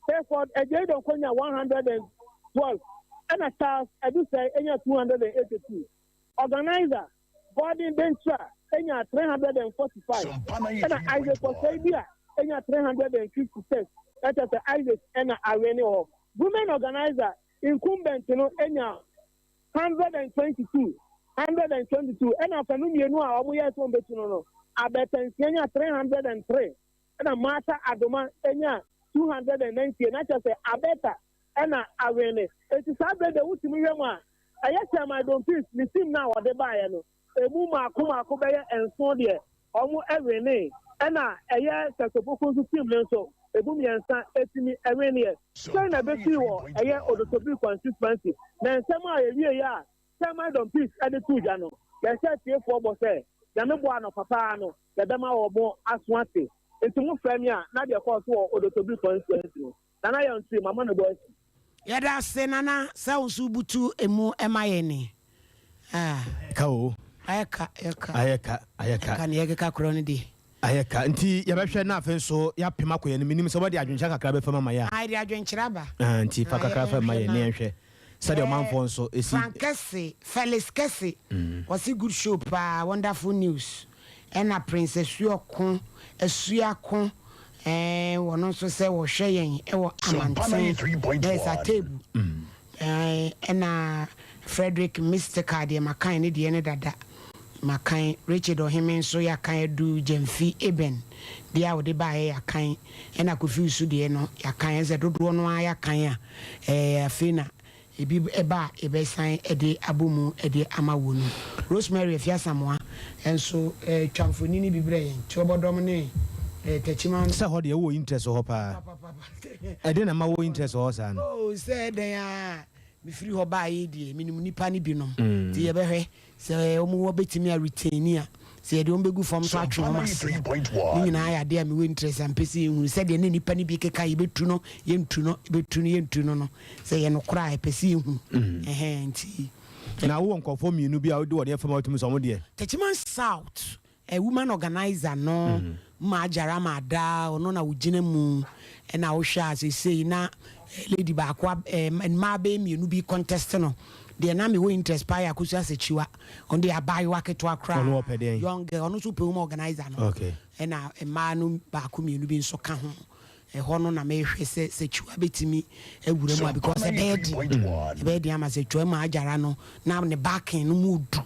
Hayford Adjei Donkor nya 112, ɛna Charles Adusei anya 282. Organiser, Gordon Denkyira anya 345, ɛna Isaac Osei Duah anya 356, na kyerɛ sɛ Isaac na awene hɔ. Women Organiser, incumbent no anya 122, 122, ɛna afanu mmienu a wɔyɛɛ sɛ wɔbɛtu no no, Abɛɛtansia nyaa 303, ɛna Martha Adoma nyaa 298, na kyerɛ sɛ Abɛɛta ɛna awene. Enti saa berɛ deɛ wotumi hwɛ mu a, ɛyɛ Chairman Don Peace ne team no a wɔde baeɛ no, ɛmu mmaako mmaako bɛyɛ nson deɛ wɔwenee, ɛna ɛyɛ Seth Opoku nso team no nso, ɛmu mmiɛnsa tumi weneeɛ. Sɛn na ɛbɛsii wɔ ɛyɛ Odotobiri constituency? Na nsɛm a yɛwieeɛ a Chairman Don Peace de too dwa no, yɛhyɛ atiefoɔ bɔ sɛ Nyame boa anɔpa pa ara no yɛbɛma wɔn aso ate. Nti mo frɛ me a na deɛ ɛkɔɔ so wɔ Odotobiri constituency no, Nana Yantwi, mama no bɔ asi. Yɛda ase Nana sɛ wo nso wobutu emu ma yɛn ni. Ah. Ka o. Ayɛ ka, ayɛ ka. Ayɛ ka, ayɛ ka. Ɛka nea ɛkeka korɔ no deɛ. Ayɛ ka. Nti yɛbɛhwɛ na afei nso yɛapem akɔ yɛn anim. Menim sɛ woade adwenkyerɛ kakra bɛfam ama yɛn a. Ae, yɛde adwenkyerɛ aba. Ah, nti fa Ah, kakra fam ma yɛnhwɛ yɛn na na. yɛnhwɛ sɛdeɛ Eh, ɔmanfoɔ nso si. Frank Kɛse, Felix Kɛse, ɔse good show paa, wonderful news. Ɛna Prince Asuoko, Asuako, Ɛɛ wɔno nso sɛ wɔhwɛ yɛn wɔ amanten na ɛsɛ atebu. Ɛɛ ɛna Frederick Mystical deɛ makan ne deɛ no dada. Makan Richard Ɔheme nso yɛakan Adu Gyamfi Eben deɛ a ɔde baeɛ yɛakan ɛna Kofi Wusu deɛ no yɛakan ɛsɛ dodoɔ no ara yɛakan a ɛɛ afei na Ebi ba a yɛbɛsan de abɔ mu de ama wo no. Rosemary Afiasamoah nso twa mfonini bi brɛ yɛn, Tuobɔdɔm ne Techiman. Sɛ hɔ deɛ wowɔ interest wɔ hɔ paa. Ɛdeɛn na ɛma wowɔ interest wɔ hɔ saa no? Oh, sɛ ɛdɛn ara a mefiri hɔ baeɛ yi deɛ, menim nnipa no binom. Nti yɛbɛhwɛ. Sɛ wɔn wɔ bɛtumi a retain a, sɛ yɛde wɔn bɛgu fam nso atwe wɔn ase a, ne nyinaa yɛ adeɛ a mewɔ interest a mpɛ sɛ yɛhunu sɛdeɛ na nnipa no bi keka yɛbɛtu no, yɛntu no, yɛbɛtu no, yɛntu no no, sɛ ɛyɛ nokorɛ a ɛpɛ sɛ yɛhunu. Ɛhɛn, nti. Na wowɔ nkurɔfoɔ mmienu bi a wode wɔn fam a wotumi sɛ wɔn deɛ. Techiman South Woman organiser no ma agyara ma ada ɔno na ogyina mu ɛna wohwɛ a seesei na lady baako mmaa bɛyɛ mmienu bi contest no deɛ na mewɔ interest paa yɛ Akosua Sekyiwa ɔno deɛ abaayewa ketewa koraa young girl ɔno nso pɛ woman organiser no ɛna mmaa no baako mmienu bi nso ka ho ɛhɔ no na mehwɛ sɛ Sekyiwa bɛtumi awura mu a because ɛbɛyɛ den ɛbɛyɛ den ama Sekyiwa ma agyara no na ne backing no mu du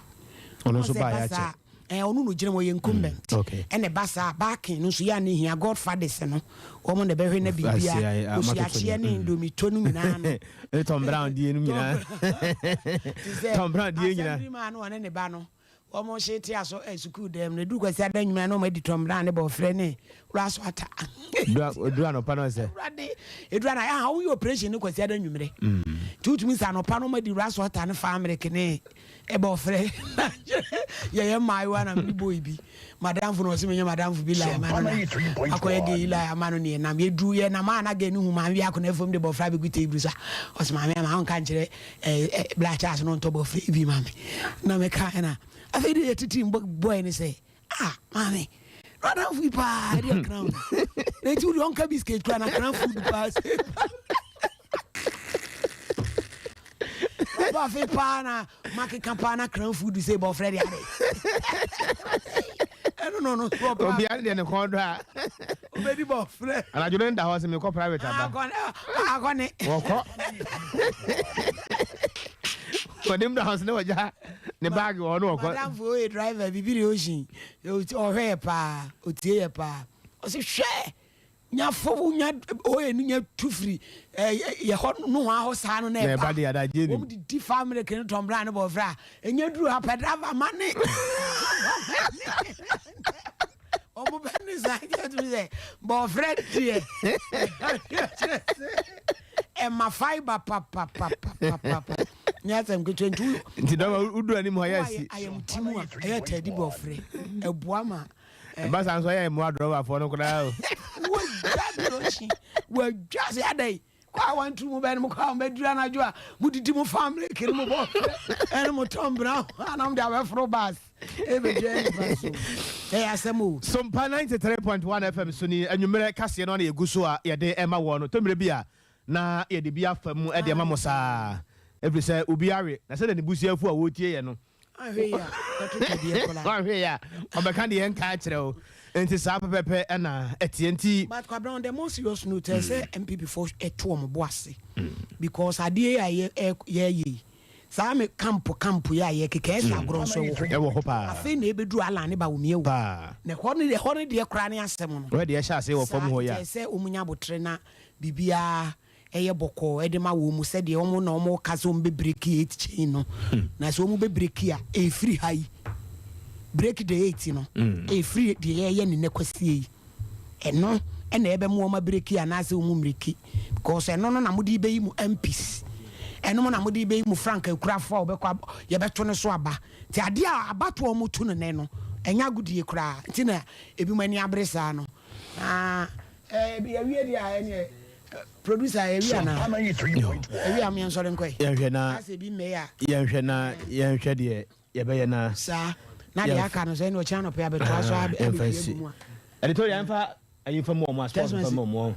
ɔno nso baayɛ akyɛ. Ɛɛ ɔno na ogyina mu ɔyɛ incumbent. Ɛna ɛba saa a backing no nso yɛ a na ehia godfathers no wɔn na ɛbɛhwɛ na biribia kosuakyeɛ ne indomie tɔ no nyinaa no. Ne Tom Brown die no nyinaa. Te sɛ Tom Brown die nyinaa. Assembly man no ɔne ne ba no wɔn hye te aso ɛ sukuu dɛm no eduru kwasi ada nwuma na wɔn adi Tom Brown ne bɔfrɛ ne wura so ata. Eduru anɔpa no sɛ. Awurade eduru anɔpa aha wɔn yɛ operation ne kwasi ada nwumere. Nti wotumi sɛ anɔpa no wɔn adi wura so ata ne fa amerika ne. Ɛbɛ ɔfrɛ na yɛyɛ mmaayewa na mene boy bi madamfo na ɔse menyɛ madamfo bi lie ma no na akɔyɛ gay lie ama no ne yɛnam yɛduru yɛnam a na gay no hu maame bi akɔna fam de bɔfra bɛgu table so a ɔse maame ama wonka nkyerɛ eh, bla Charles no ntɔ bɔfra bi ma me na meka na afei de yɛtete boy no sɛ ah maame na ɔdamfo yi paa ɛde akra ho na nti wode ɔnka biscuit kora na akra food paa sɛ ɔba afe paa na makeka paa na kran food sɛ bɔfrɛ de ade ɛno no no so ɔpaa obiara deɛ ne kɔn dɔ a obɛdi bɔfrɛ anadwo no nda hɔ sɛ mekɔ private aba akɔne wɔkɔ wɔde mu da hɔ sɛ ne wɔgya ne baage wɔ hɔ ne wɔkɔ madamfo oye driver bibiri ocean ɔhwɛ yɛ paa otie yɛ paa ɔse hwɛ Nya fo nya oye no nya tu firi yɛ hɔ nohoa hɔ saa no na ɛba wɔn de di fa milk no tɔn bra ne bɔfra a ɛnya duru ha pɛ driver ma ne wɔn bɛ ne saa kyɛ tumi sɛ bɔfrɛ deɛ ɛma fibre papapapapapa nyɛ asɛm ketewa nti nti dɔm wodu anim hɔ yɛ asi ayɛmti mu a ɛyɛ tɛdi bɔfrɛ ɛboa ma Ɛba saa nso ɛyɛ mmoa drɔbafoɔ no koraa o. Wɔdwa brokyi, wɔdwa sɛ adɛn kɔ a wɔnto mu bɛn mo kɔ a wɔbɛduru anadwo a modidi mo fa mmereke no mo bɔ ɛne mo tɔn bena anam de abɛforo bus ɛbɛdwa nipa so ɛyɛ asɛm o. Sompa 93.1 FM so ni anwummerɛ kaseɛ no na yɛgu so a yɛde ɛma woɔ no. Tɔ mmerɛ bi a na yɛde bi afa mu de ama mo saa ɛfiri sɛ obi awe na sɛdeɛ ne busuafoɔ a wɔretie yɛ no Anhwɛ yie a, bɛto twɛdeɛ koraa. Wanhwɛ yie a, ɔbɛka deɛ ɛnka akyerɛ wo. Nti saa pɛpɛpɛ ɛna ɛteɛ nti. But Kwabena on the more serious note, ɛsɛ sɛ NPP foɔ ɛto wɔn bo ase because adeɛ yi a yɛ yɛyɛ yi, saa me camp camp yi a yɛkeka ɛsɛ agorɔ nso ɛwɔ hɔ. Ɛwɔ hɔ paa. Afei na ɛbɛduru Allan ne Bawumia o. Paa. Na ɛhɔ no ɛhɔ no deɛ koraa ne asɛm no. Ɛhɔ deɛ ɛhyɛ aseɛ wɔ fam hɔ yi a. Saa nti ɛsɛ wɔn nya abotere na biribiara ɛyɛ bɔkɔɔ de ma wɔn mu sɛdeɛ wɔn na wɔn ka sɛ wɔn bɛ break eight chain no na sɛ wɔn bɛ break a ɛfiri ha yi break the eight no ɛfiri deɛ yɛyɛ ne nɛ kwasie yi ɛno ɛna ɛbɛ mu wɔn abreak anaasɛ wɔn mmiriki because ɛno no na mo de bɛyi mu MPs ɛno mo na mo de bɛyi mu frank akurafoɔ a wɔbɛkɔ yɛbɛto no so aba nti adeɛ a abatoɔ wɔn to no nɛ no ɛnyɛ agodie koraa nti na ebi mo ani abere saa no na ɛɛ yɛwie deɛ a ɛneɛ Producer yɛwie anaa? Yɛwie a yɛnsɔre nkɔ ɛ. Yɛnhwɛ na Asɛ bi mmɛyɛ a. Yɛnhwɛ na yɛnhwɛ deɛ yɛbɛyɛ na. Saa na deɛ aka no sɛ ɛna ɔkyena anɔpɛ abɛtoa so abɛhwie agu mu a. Editorial yɛnfa ayi nfa mu wɔn a sports nfa mu wɔn.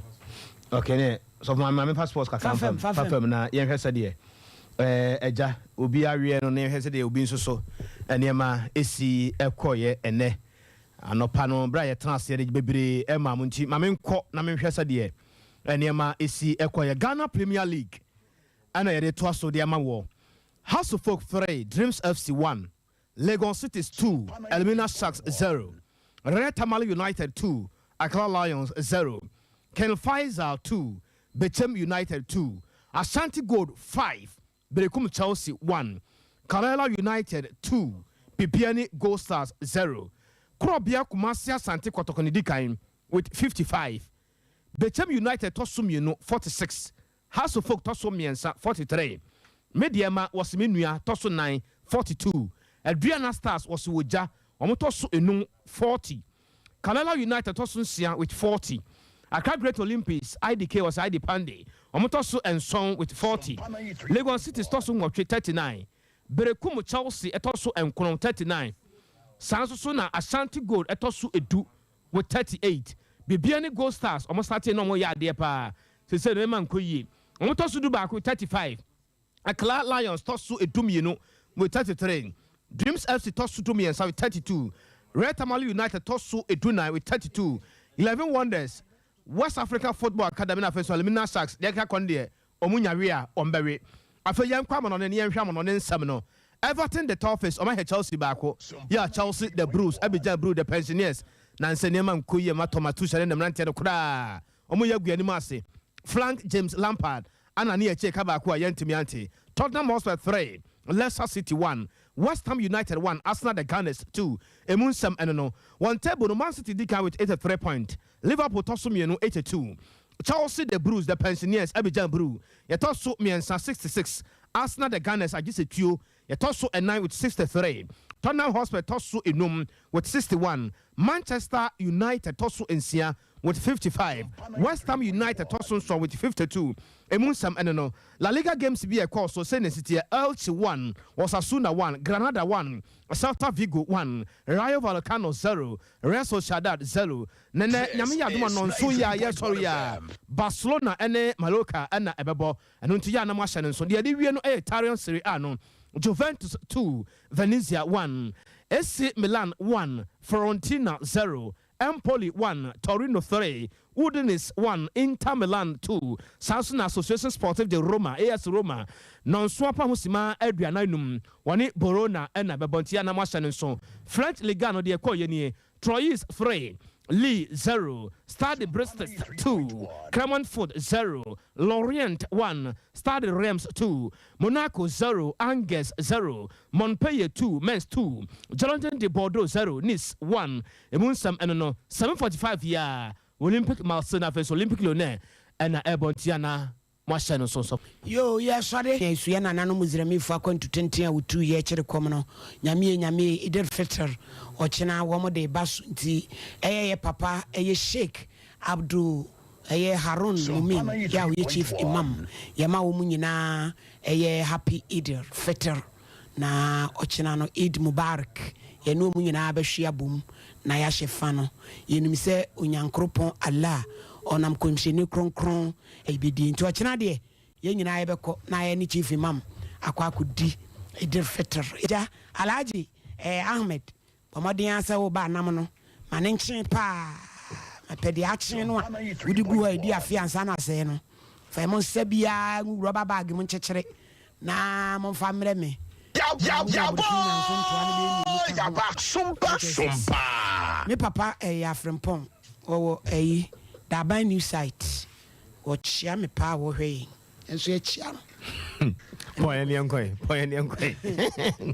Okay ne sɔfo maame maame fa sports kakra nfa mu fa fam na yɛnhwɛ sɛdeɛ ɛɛ ɛgya obi aweɛ no na yɛnhwɛ sɛdeɛ obi nso so nneɛma esi ɛkɔɔyɛ ɛnɛ. Anɔpa no, berɛ a yɛtena aseɛ de bebree maa mo nti, ma menkɔ na menhwɛ sɛdeɛ nneɛma si kɔeɛ. Ghana Premier League na yɛde toa so de ama woɔ. Hearts of Oak 3, Dreams FC 1, Legon Cities 2, Elmina Sharks 0, Real Tamale United 2, Accra Lions 0, King Faisal 2, Bechem United 2, Ashanti Gold 5, Berekum Chelsea 1, Karela United 2, Bibiani Gold Stars 0. Korɔbea Kumasi Asante Kɔtɔkɔ na edi kan with 55. Bechem United tɔ so mmienu 46, Hearts of Oak tɔ so mmiɛnsa 43. Medeɛma wɔse me nua tɔ so nan 42. Aduana Stars wɔse wɔgya, wɔn tɔ so enum 40. Karela United tɔ so nsia with 40. Accra Great Olympics, IDK wɔsɛ ID Pande, wɔn tɔ so nson with 40. Legon Cities tɔ so nwɔtwe, 39. Berekum Chelsea tɔ so nkron, 39. Saa nso so na Ashanti Gold tɔ so du with 38. Bibiani Gold Stars, wɔn startee na wɔyɛ adeɛ paa, seesei no ɛma nkɔ yie. Wɔn tɔ so dubaako with 35. Accra Lions tɔ so dumienu with 33, Dreams FC tɔ so dumiɛnsa with 32, Real Tamale United tɔ so dunan with 32, Eleven Wonders, West Africa Football Academy na afei nso Elmina Sharks deɛ ɛkeka kɔ no deɛ wɔn nya we a wɔn bɛwe. Afei yɛnkɔ amanɔne na yɛnhwɛ amanɔne nsɛm no. Everton the Toffees wɔn ahwɛ Chelsea baako, yeah Chelsea the Blues abigyan Blue the Pensioners na nsɛ nneɛma nkɔ yie mma Thomas Tuchel ne ne mmeranteɛ no koraa wɔn yɛ agu anim ase. Frank James Lampard Ana ne akyire ka baako a yɛntumi ante. Tottenham Hotspur 3, Leicester City 1, West Ham United 1, Arsenal the Gunners 2. Emu nsɛm ɛno no. Wɔn table no, Man City di kan with 83 point, Liverpool tɔ so mmienu 82, Chelsea the Blues the Pensioners Abidjan Blue yɛtɔ so mmiɛnsa 66, Arsenal the Gunners agye sɛ tuo yɛtɔ so ɛnan with 63, Tottenham Hotspur tɔ so enum with 61, Manchester United tɔ so nsia with 55, West Ham United tɔ so nson with 52. Emu nsɛm ne no. La Liga games bi a ɛkɔɔ so sei na ɛsi teɛ, Elche 1, Osasuna 1, Granada 1, Celta Vigo 1, Rayo Vallecano 0, Real Sociedad 0. Na nnɛ, This Nyame yɛ adom a is nnɔnson yi a yɛresɔre yi 93.1 a, FM. Barcelona ne Mallorca na ɛbɛbɔ. Ɛno nti yɛ a na moahyɛ no nso. Deɛ yɛde wie no yɛ Italian Serie A no, Juventus 2, Venezia 1, AC Milan 1, Fiorentina 0, Empoli 1, Torino 3, Udinese 1, Inter Milan 2. Saa nso na Association Sportive de Roma, AS Roma, nnɔnson apa ho simma 45, wɔne Bologna na ɛbɛbɔ nti yɛ a na moahyɛ no nso. French Ligue 1 no deɛ ɛkɔeɛ nie, Troyes 3, Lille 0, Stade Brest 2, Clermont Foot 0, Lorient 1, Stade Reims 2, Monaco 0, Angers 0, Montpellier 2, Metz 2, Girondins de Bordeaux 0, Nice 1. Emu nsɛm ɛno no, 7:45 yi ara, Olympique Marseille na afei nso Olympique Lyonnais na ɛrebɔ nti ana moahyɛ no nso nso. Yoo, yɛsɔre. Yɛn so yɛn nananom Misraimifo akwantu tenten a wotuu yɛ kyere kɔm no, Nyame ye Nyame ye, Eid al-Fitr, ɔkyena wɔn de reba so nti ɛyɛ yɛ papa ɛyɛ Sheik Abdul ɛyɛ Harun Sompa Mumin yɛ a ɔyɛ Chief Imam 93.1. yɛma wɔn nyinaa ɛyɛ Happy Eid al-Fitr na ɔkyena no Eid Mubarak yɛne wɔn nyinaa bɛhwe abom na yɛahyɛ fa no yɛnim sɛ Onyankoropɔn Allah ɔnam Kɔmhyɛni Kronkron Yɛbɛdi nti ɔkyena deɛ yɛn nyinaa yɛbɛkɔ na yɛne Chief Imam akɔ akɔdi Eid Fitr. Agya Alhaji eh, Ahmed bɔ mmɔden ara sɛ woba anam no ma no nkye paa ma pɛ deɛ akye no a wode gu hɔ a ɛdi afe ansa na asɛe no. Fa mo nsa biara ngu rɔba bag mu nkyekyere na momfa mmrɛ me. Na mode abodin nya nso ntoa no bɛyɛ mmienu ka ho a, ɛkyerɛ sɛ me papa ɛyɛ Afrempong. Wɔwɔ ɛyi Daban new site wɔkyea me paa wɔhwɛ yɛn nso yɛkyea no. Pɔn ɛni ɛnkɔe pɔn ɛni ɛnkɔe.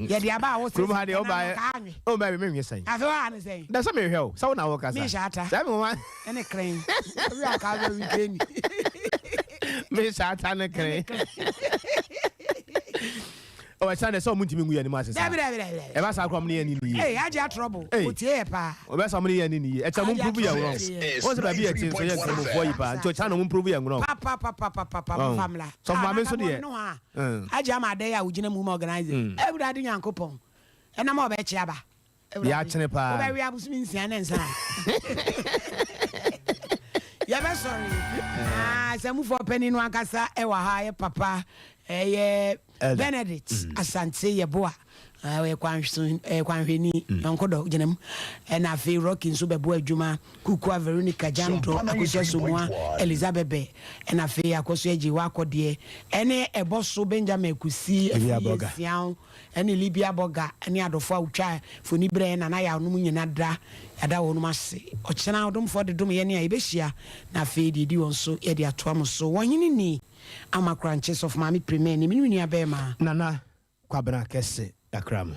Yɛde aba a wosɛ Kurom ha deɛ ɛna ɔba no kaa anwe. ɔba bi menwe sɛn. Afei wa ne sɛn. Da sɛ mehwɛ o sɛ wo na wo kasa. Me hyɛ ata. Sɛ me wa. Ɛne kren. Obi a kaa bɛ wi ni. Me hyɛ ata ne kren. Ɔ ɛsan dɛ sɛ ɔmo ntumi ngu yɛn anim ase saa. Dabi dabi dabi dabi. Ɛba saa koraa ɔmo ne yɛn ani nni yie. Ee agye atrɔbo. Ei. Otie yɛ paa. Ɔbɛ sɛ ɔmo ne yɛn ani nni yie. Ɛkyɛ ɔmo Agye mprove yɛn atrɔbo wrong. tie yɛ. Wɔn sɛ baabi yɛ te nso yɛ nkramofoɔ yi paa nti ɔkyɛ na ɔmo mprove yɛn wrong. Pa pa pa pa pa pa pa Ɔn. mofa mmra. Sɔfo Ah maame na nso nka mo deɛ. no a. Mm. Agye ama adɛ a wogyina mu ma organize. Awurade Nyankopɔn. Ɛnam a ɔbɛkye aba. Deɛ akyene paa. Wobɛwe abosome nsia ne nsa. Yɛbɛsɔre. Ah, Samufoɔ panin no ankasa ɛwɔ ha, yɛ papa ɛyɛ Elder. Benedict Asante Yeboah. Ɔyɛ kwanhwɛni, yɔnko dɔ gyina mu. Ɛna afei Rocky nso bɛboa adwuma, Kukua, Veronica, Jandro, Akosua Somoa, Elizabeth Bɛ, ɛna afei Akosua Agyewa Akɔdeɛ, ɛne ɛbɔ so Benjamin Kusi, Afriyie Nsiaw, ɛne Libya Bɔga, ɛne adɔfoɔ a wotwa mfoni brɛ Nana Yaw nom nyina da, yɛada wɔnom ase. Ɔkyena ɔdomfoɔ de dom yɛne a yɛbɛhyia, na afei deɛ ɛdi wɔn so yɛde atoa mo so. Wɔhene ni, Ama Korankye, Sɔfo Maame Premani, me ne me nua bɛɛma. Nana Kwabena kɛse kakra mu.